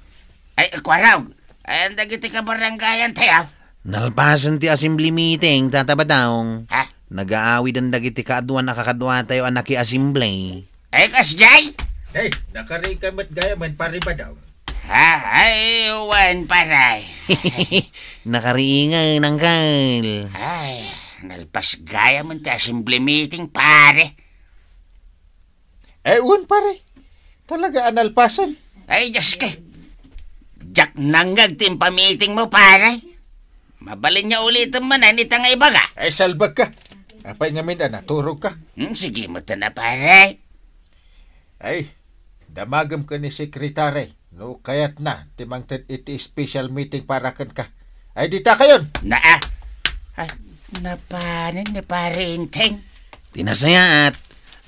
Ay, kuarog! Ayan dagiti kabarangayan tayo. Nalpasen ti assembly meeting, Tata Badong. Ha? Nagaawiden dagiti kaaduan a kakaduatayo a nakiassembly. Ay, kasdiay? Hey, nakariingka met gayam, Pare Badong. Ha? Ay, wen, pare. Nakariingen, Uncle. Ay, nalpas gayam ti assembly meeting, pare. Eh, wen, pare. Talaga a nalpasen. Ay, Diyos ka. Diak nangngeg ti impamiting mo, pare. Mabalin nga ulitem manen ita nga ibaga. Ay, salbag ka. Apay ngamin a naturog ka? Hmm, sige met a, pare. Ay, damagem ken ni sekretary no kayatna ti mangted iti special meeting para kenka. Ay, dita kayon! Naa! Ay, napanen ni Pare Enteng? Ti nasayaat,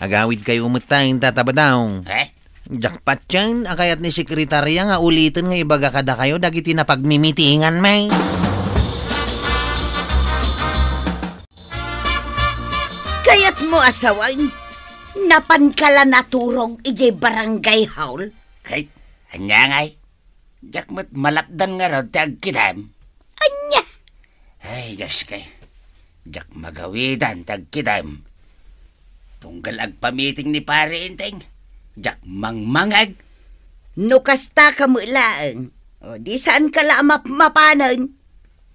agawidkayo met tayo, Tata Badong. Eh? Diak patien a kayat ni sekretarya nga uliten nga ibaga kadakayo dagiti napagmimitingan, may. Kayatmo a sawen, napanka la naturog idiay barangay hall? Kay, ania ngay? Diak met malapdan ngarud ti agkidem. Ania? Ay, gaskay. Diak magawidan ti agkidem. Tunggal agpamiting ni Pare Enteng, diak mangmangeg. No kasta ka met laeng, o di saanka la a mapmapanen,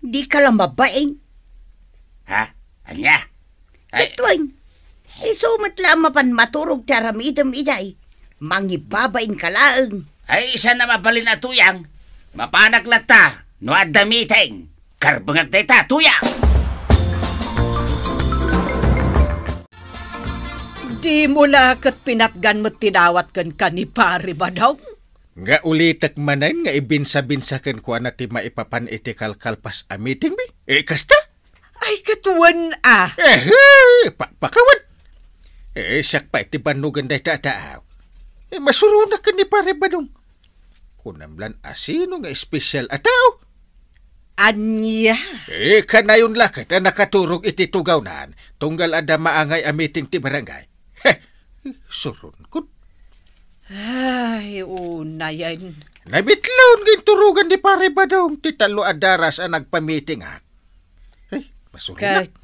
dika la mabain. Ha? Ania? Ay. Ket wen, isu met la a mapan maturog ti aramidem idiay. Mangibabain ka laeng. Ay, saan a mabalin a tuyang? Mapanak latta no adda meeting. Karbengak dayta, tuyang! Dimo la ket pinatgan met ti dawat kenka ni Pare Badong? Nga ulitek manen nga ibinsa-binsa kenkuana ti maipapan iti kalkalpas a meeting, bi? Eh, kasta? Ay, ket wen a. Eh, eh, pa-, pakawan. Eh, siak pay ti bannogen dayta a tao. Eh, masuronak ken ni Pare Badong. Kunam lan a sino nga espesyal a tao. Ania? Eh, kanayon la ket a nakaturog iti tugawnan, tunggal adda maangay a meeting ti barangay. Heh, suronkon. Ay, unayen. Namitlon nga inturogan ni Pare Badong ti tallo a daras a nagpamitingak. Ay, masuronak. Ket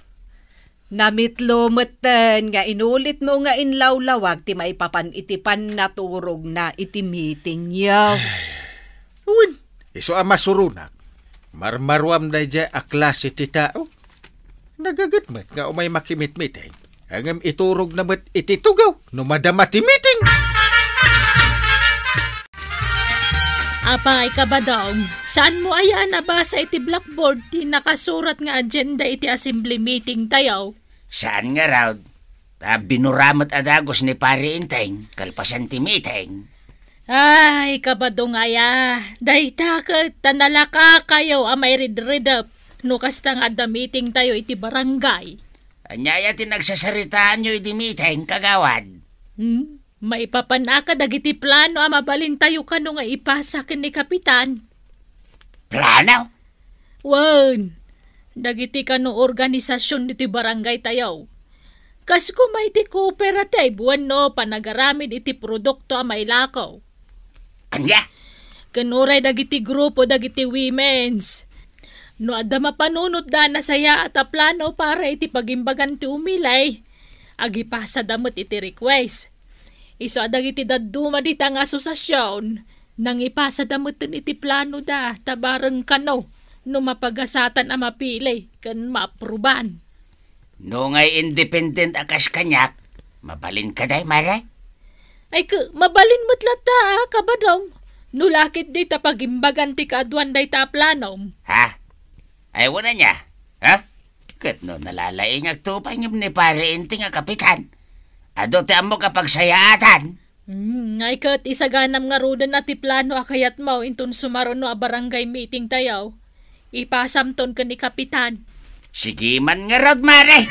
namitlo metten nga inulitmo nga inlawlawag ti maipapan iti pannaturogna iti meetingyo. Wen, isu a masuronak, marmaruam daydiay a klase ti tao. Nagaget met nga umay makimitmiting, ngem iturogna met iti tugaw no madama ti meeting. Apay, Kabadong, saanmo aya a nabasa iti blackboard ti nakasurat nga agenda iti assembly meeting tayo? Saan ngarud, ta binura met a dagus ni Pare Enteng, kalpasan ti meeting. Ay, Kabadong aya, dayta ket ta nalakakayo a mairidridep no kasta nga adda meeting tayo iti barangay. Ania aya ti nagsasaritaanyo idi meeting, kagawad? Hmm? Maipapanaka dagiti plano a mabalintayo kano nga ipasa ken ni Kapitan. Plano? Wen, dagiti kano organisasion iti barangay tayo. Kas kuma iti cooperative wenno panagaramid iti produkto a mailakaw. Ania? Ken uray dagiti grupo dagiti women's. No adda mapanunotda a nasayaat a plano para iti pagimbagan ti umilay, agipasada met iti request. Isu a dagiti dadduma dita nga asosasion, nangipasada metten iti planoda ta bareng kano no mapagasatan a mapili ken maapruban. No ngay independent a kas kaniak, mabalin kadi, Mare? Ay, ke-, mabalin met latta, a, Kabadong. No la ket dita pagimbagan ti kaaduan dayta a planom. Ha? Ay, wen ania? Ha? Ket no nalalaingakto pay ngem ni Pare Enteng a kapitan, Adu ti ammok a pagsayaatan. Hmm, ngay ket isaganam ngaruden a ti plano a kayatmo inton sumaruno a barangay meeting tayo. Ipasamton ken ni Kapitan. Sige man ngarud, Mare.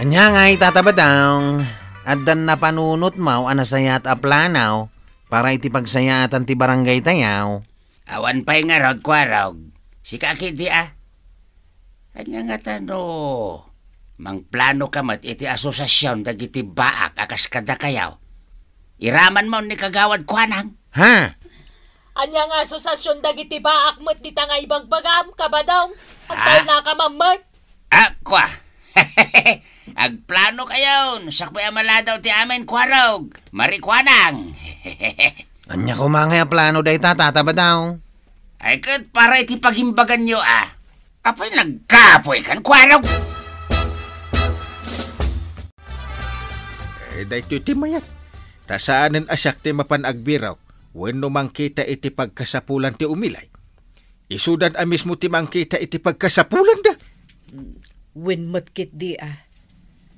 Ania ngay, Tata Badong, addan napanunotmo a nasayaat a plano para iti pagsayaatan ti barangay tayo? Awan pay ngarud, Kuarog. Sika ketdi a. Ania ngata no mangplanoka met iti asosasion dagiti baak a kas kadakayo? Iramanmo ni Kagawad Kuanang. Ha? Ania nga asosasion dagiti baak met dita nga ibagbagam, Kabadong? Ah? Agpailaka man met? Ah, kua. Agplano kayon, sakbay a maladaw ti amin, Kuarog, Mari Kuanang. Ania koma ngay a plano dayta, Tata Badong? Ay, ket para iti pagimbaganyo, a. Apay nagkapoy kan, Kuarog? Eh, daytoy ti mayat. Ta saanen a siak ti mapan agbirok wenno mangkita iti pagkasapulan ti umilay. Isudan a mismo ti mangkita iti pagkasapulanda. Wen met ketdi a.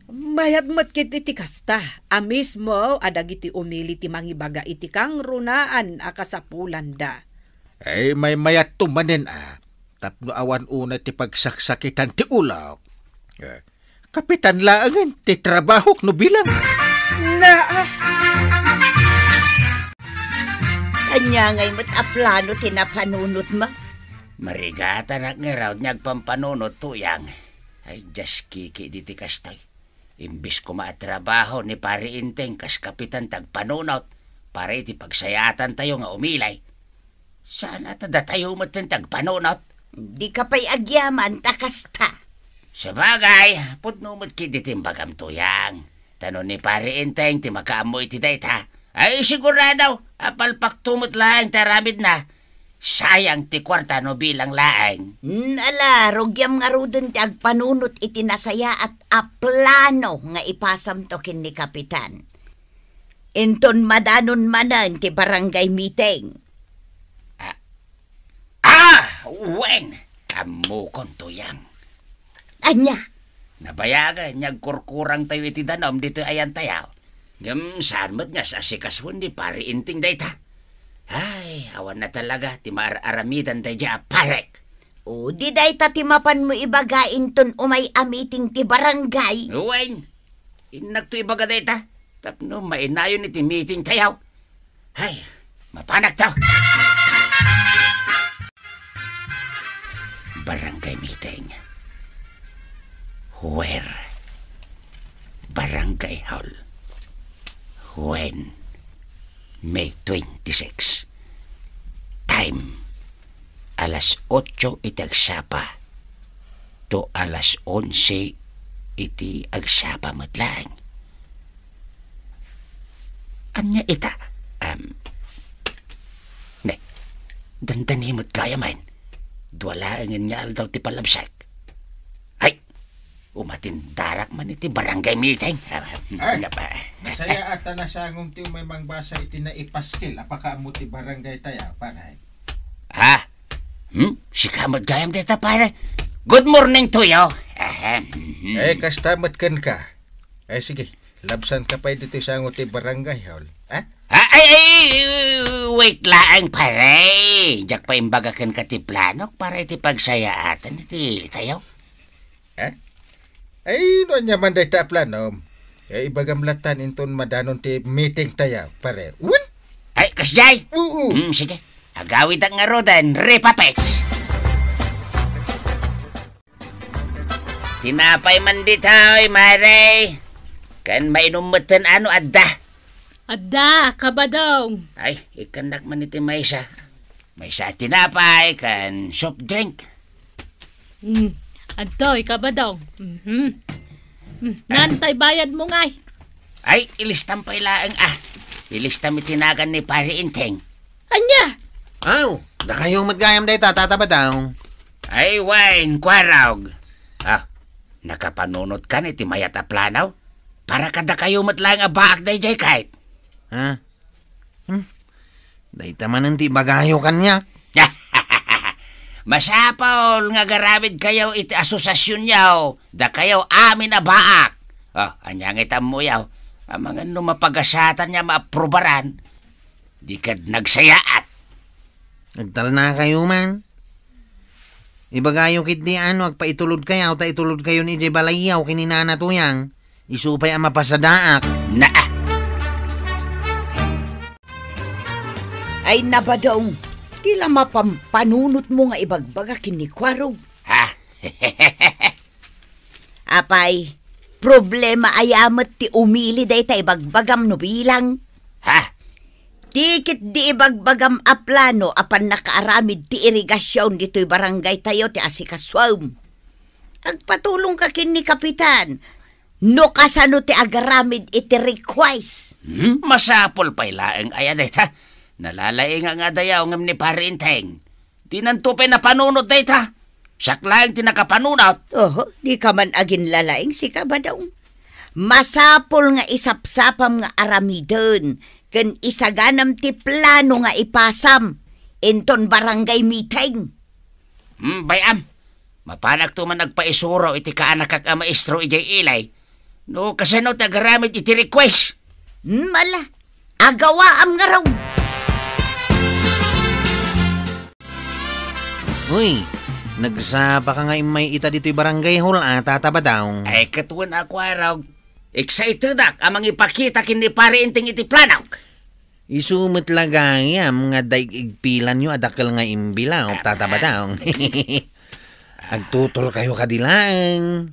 Mayat met ketdi ti kasta a mismo a dagiti umili ti mangibaga iti kangrunaan a kasapulanda. Ay, maymayatto manen a, tapno awan unay ti pagsaksakitan ti ulok. Eh, Kapitan laengen ti trabahok no bilang. Naa. Ania ngay met a plano ti napanunotmo? Marigatanak ngarud nga agpampanunot, Tuyang. Ay, dias kiki diti kastoy. Imbes koma a trabaho ni Pari Enteng kas kapitan ti agpanunot para iti pagsayaatan tayo nga umilay. Saan a ta datayo met ti agpanunot? Dika pay agyaman ta kasta. Sabagay, pudno met ketdi ti imbagam, Tuyang. Ta no ni Pari Enteng ti makaammo iti dayta, ay sigurado a palpakto met laeng ti aramidna. Sayang ti kuarta no bilang laeng. Mm, ala, rugiam ngaruden ti agpanunot iti nasayaat a plano nga ipasamto ken ni Kapitan. Inton madanon manen ti barangay meeting. Ah, ah, wen, ammokon, Tuyang. Ania? Nabayagen nga agkurkurang tayo iti danum ditoy ayan tayo. Ngem saan met nga sasikasoen ni Pari Enteng dayta. Ay, awan na talaga ti maar-aramidan daydiay a parek. O, di dayta ti mapanmo ibaga inton umay a meeting ti barangay? Wen, innakto ibaga dayta. Tapno mainayon iti meeting tayo. Ay, mapanakto. Barangay meeting. Where? Barangay Hall. When? May twenty-six. Time. Alas otso iti agsapa. To alas onse iti agsapa met laeng. Ania ita? Am, ne, dandani met gayam. Dua laengen nga aldaw ti palabsak. Ay, umatindarak man iti barangay meeting. Ay, nasayaat ta nasangom ti umay mangbasa iti naipaskil a pakaammo ti barangay tayo, pare. Ha? Hmm? Sika met gayam dayta, pare. Good morning to you. Ahem. Mhm. Eh, kasta met kenka. Eh, sige. Labsanka pay ditoy sango ti barangay hall. Ha? Ah, ay, ay, wait laeng, pare. Diak pay imbaga kenka ti planok para iti pagsayaatan iti ili tayo. Ha? Ay, no ania man dayta a planom? Eh, ibagam latan inton madanon ti meeting tayo, pare. Wen? Ay, kasdiay? Oo. Hmm, sige. Agawidak ngaruden, Repapets. Tinapay man ditoy, mare. Ken mainum metten a no adda. Adda, Kabadong. Ay, ikkannak man iti maysa. Maysa a tinapay ken soft drink. Hmm, adtoy, Kabadong. Mhm. Hmm, naan tay bayadmo ngay? Ay, ilistam pay laeng, ah. Ilistam iti nagan ni Pare Enteng. Ania? Aw, dakayo met gayam dayta, Tata Badong. Ay, wen, Kuarog. Ah, nakapanunotkan iti mayat a plano? Para kadakayo met laeng a baak daydiay, kayat? Ha? Hmm? Dayta manen ti ibagayo kaniak. Masapul nga agaramidkayo iti asosasionyo, dakayo amin a baak. O, ania nga iti ammoyo? Amangan no mapagasatan nga maaprubaran, di kad nagsayaat. Agtalnakayo man. Ibagayo ketdi a no agpaitulodkayo, ta itulodkayon idiay balayyo ken ni Nana Tuyang. Isu pay a mapasadaak. Naa! Ay, Nabadong, ti la mapampanunotmo nga ibagbaga ken ni Kuarog. Ha? Apay, problema aya met ti umili dayta ibagbagam no bilang? Ha? Ti ketdi ibagbagam a plano a pannakaaramid ti irigasion ditoy barangaytayo ti asikasuem. Agpatulongka ken ni Kapitan no kasano ti agaramid iti request. Hmm, masapul pay laeng aya dayta. Nalalaingak nga adayo ngem ni Pare Enteng. Dinanto pay napanunot dayta. Siak laeng ti nakapanunot. Oho, dika man aginlalaing, sika, Badong. Masapul nga isapsapam nga aramiden ken isaganam ti plano nga ipasam inton barangay meeting. Hmm, bay-am. Mapanakto man agpaisuro iti kaanakak a maestro idiay ilay. No kasano ti agaramid iti request? Hmm, ala, agawaam ngarud. Uy, nagsapaka nga immay ita ditoy barangay hall a, Tata Badong? Ay, ket wen a, Kuarog. Excitedak a mangipakita ken ni Pare Enteng iti planok. Isu met la gayam nga daig-igpilanyo a dakkel nga imbilaw, Tata Badong. Agtuturkayo kadi laeng.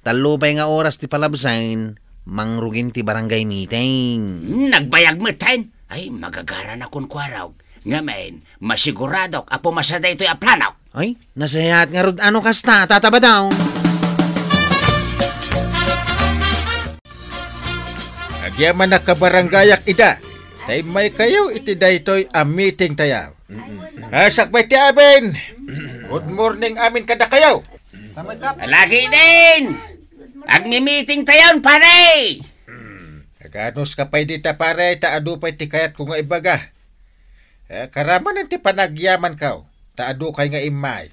Tallo pay nga oras ti palabsen, mangrugin ti barangay meeting. Hmm, nagbayag metten. Ay, magagaranakon, Kuarog. Ngamin, masiguradok a pumasa daytoy a planok. Ay, nasayaat ngarud a no kasta, Tata Badong. Agyamanak a barangayak ida, ta immaykayo iti daytoy a meetingtayo. Ah, sakbay ti amin. Good morning amin kadakayo. Lagi din! Agmi-meetingtayon, pare! Aganuska pay dita, pare, ta adu pay ti kayatko nga ibaga. Eh, karamanen ti panagyamanko, ta adukay nga immay.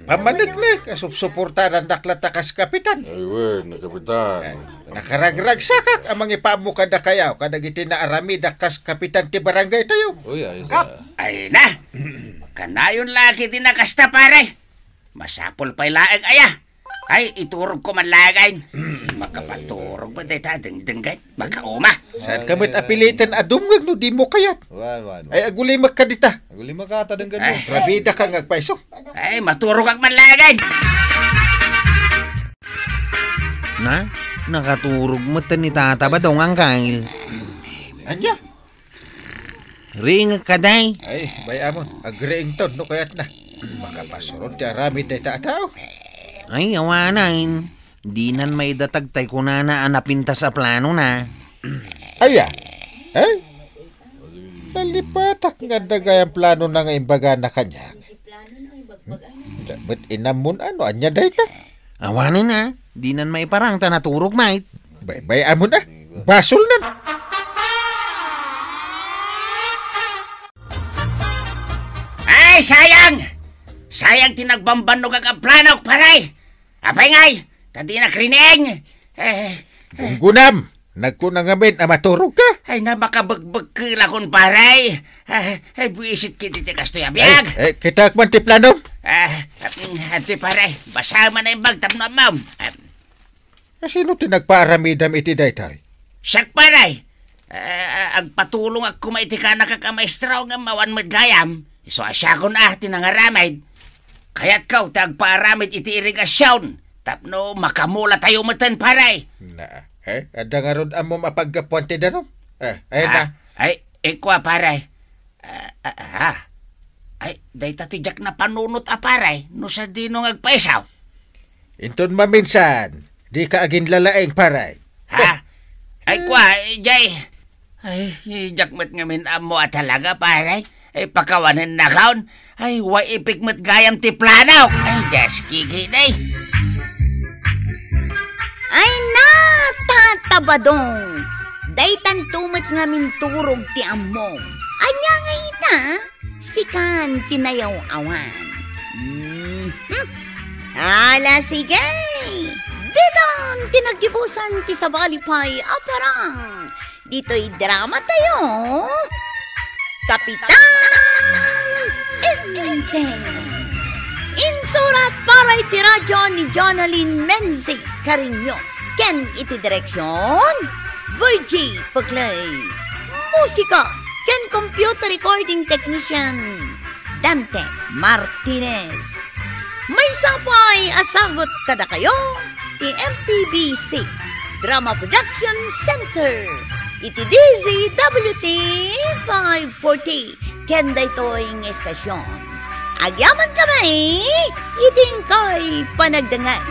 Pamaneknek a supsuportarandak latta kas kapitan. Ay, wen, kapitan. Eh, nakaragragsakak a mangipaammo kadakayo kadagiti naaramidak kas kapitan ti barangaytayo. Uy, ay, sa- Ay na! Kanayon lagi ti nakasta, pare. Masapul pay laeng aya. Ay, iturogko man laeng. Makapaturog man dayta, dengdenggen. Makauma. Saanka met a piliten a dumngeg no dimo kayat. Wan, wan, wan. Ay, agulimek ka dita. Agulimek ka, ta denggen mo. Ay. Rabida ka nga agpaiso. Ay, maturogak man laeng. Na? Nakaturog met ni Tata Badong, Angkal. Ania? Riingek ka, day. Ay, bay-amon. Agriington, no kayatna. Makapasuron ti aramid dayta a tao. Ay, awanen. Dinan maidatag tay kunana a napintas a planona. Aya? Ay? Nalipatak nga adda gayam planona nga imbagana kaniak. Hmm? Met inammon a no ania dayta? Awanen a. Dinan maiparang ta naturog met. Bay-, bay-amon a. Basolnan. Ay, sayang! Sayang ti nagbambannogak a planok, pare! Apay ngay, ta dinak rineeng. Eh, eh. Gunggunam, nagkuna ngamin a maturog ka. Ay, na, makabegbegkelakon, pare. Eh, eh, buisit kiti ti kastoy a biag. Eh, eh, kitaek man ti plano. Ah, mm, adi, pare, basa man a imbag tapno ammom. Ah, Kasino ti nagpaaramidam iti daytoy? Siak, pare. Eh, agpatulongak koma iti kaanakak a maestro ngem awan met gayam. Isu a siakon a ti nangaramid. Kayatko ti agpaaramid iti irigasion tapno makamulatayo metten, pare. Na, eh, adda ngarud ammom a paggapuan ti danum? Eh, ay na. Ah, ay, ikua, pare. Ah, ah, ah. Ay, dayta ti diak napanunot a, pare, no sadino nga agpaisaw. Inton maminsan, dika aginlalaing, pare. Ha? Eh. Ay, kua, eh, jay. Ay, diak met ngamin ammo a talaga, pare. Ay, pakawanennakon. Ay, way ipik met gayam ti planok. Ay, jas kiki, day. Ay na, Tata Badong! Daytanto met ngamin turog ti ammom. Ania nga ita? Sikan ti nayaw-awan. Hmm? Ala, sige! Ditan ti naggibusan ti sabali pay a parang ditoy drama tayo. Kapitan Enteng. Insurat para iti radyo ni Jonalyn Menzi Cariño ken iti direksyon, Virgie Puclay. Musika ken computer recording technician, Dante Martinez. Maysa pay a sagut kadakayo ti M P B C Drama Production Center iti D Z W T five forty ken daytoy nga estasyon. Agyamankami iti inkay panagdengngeg.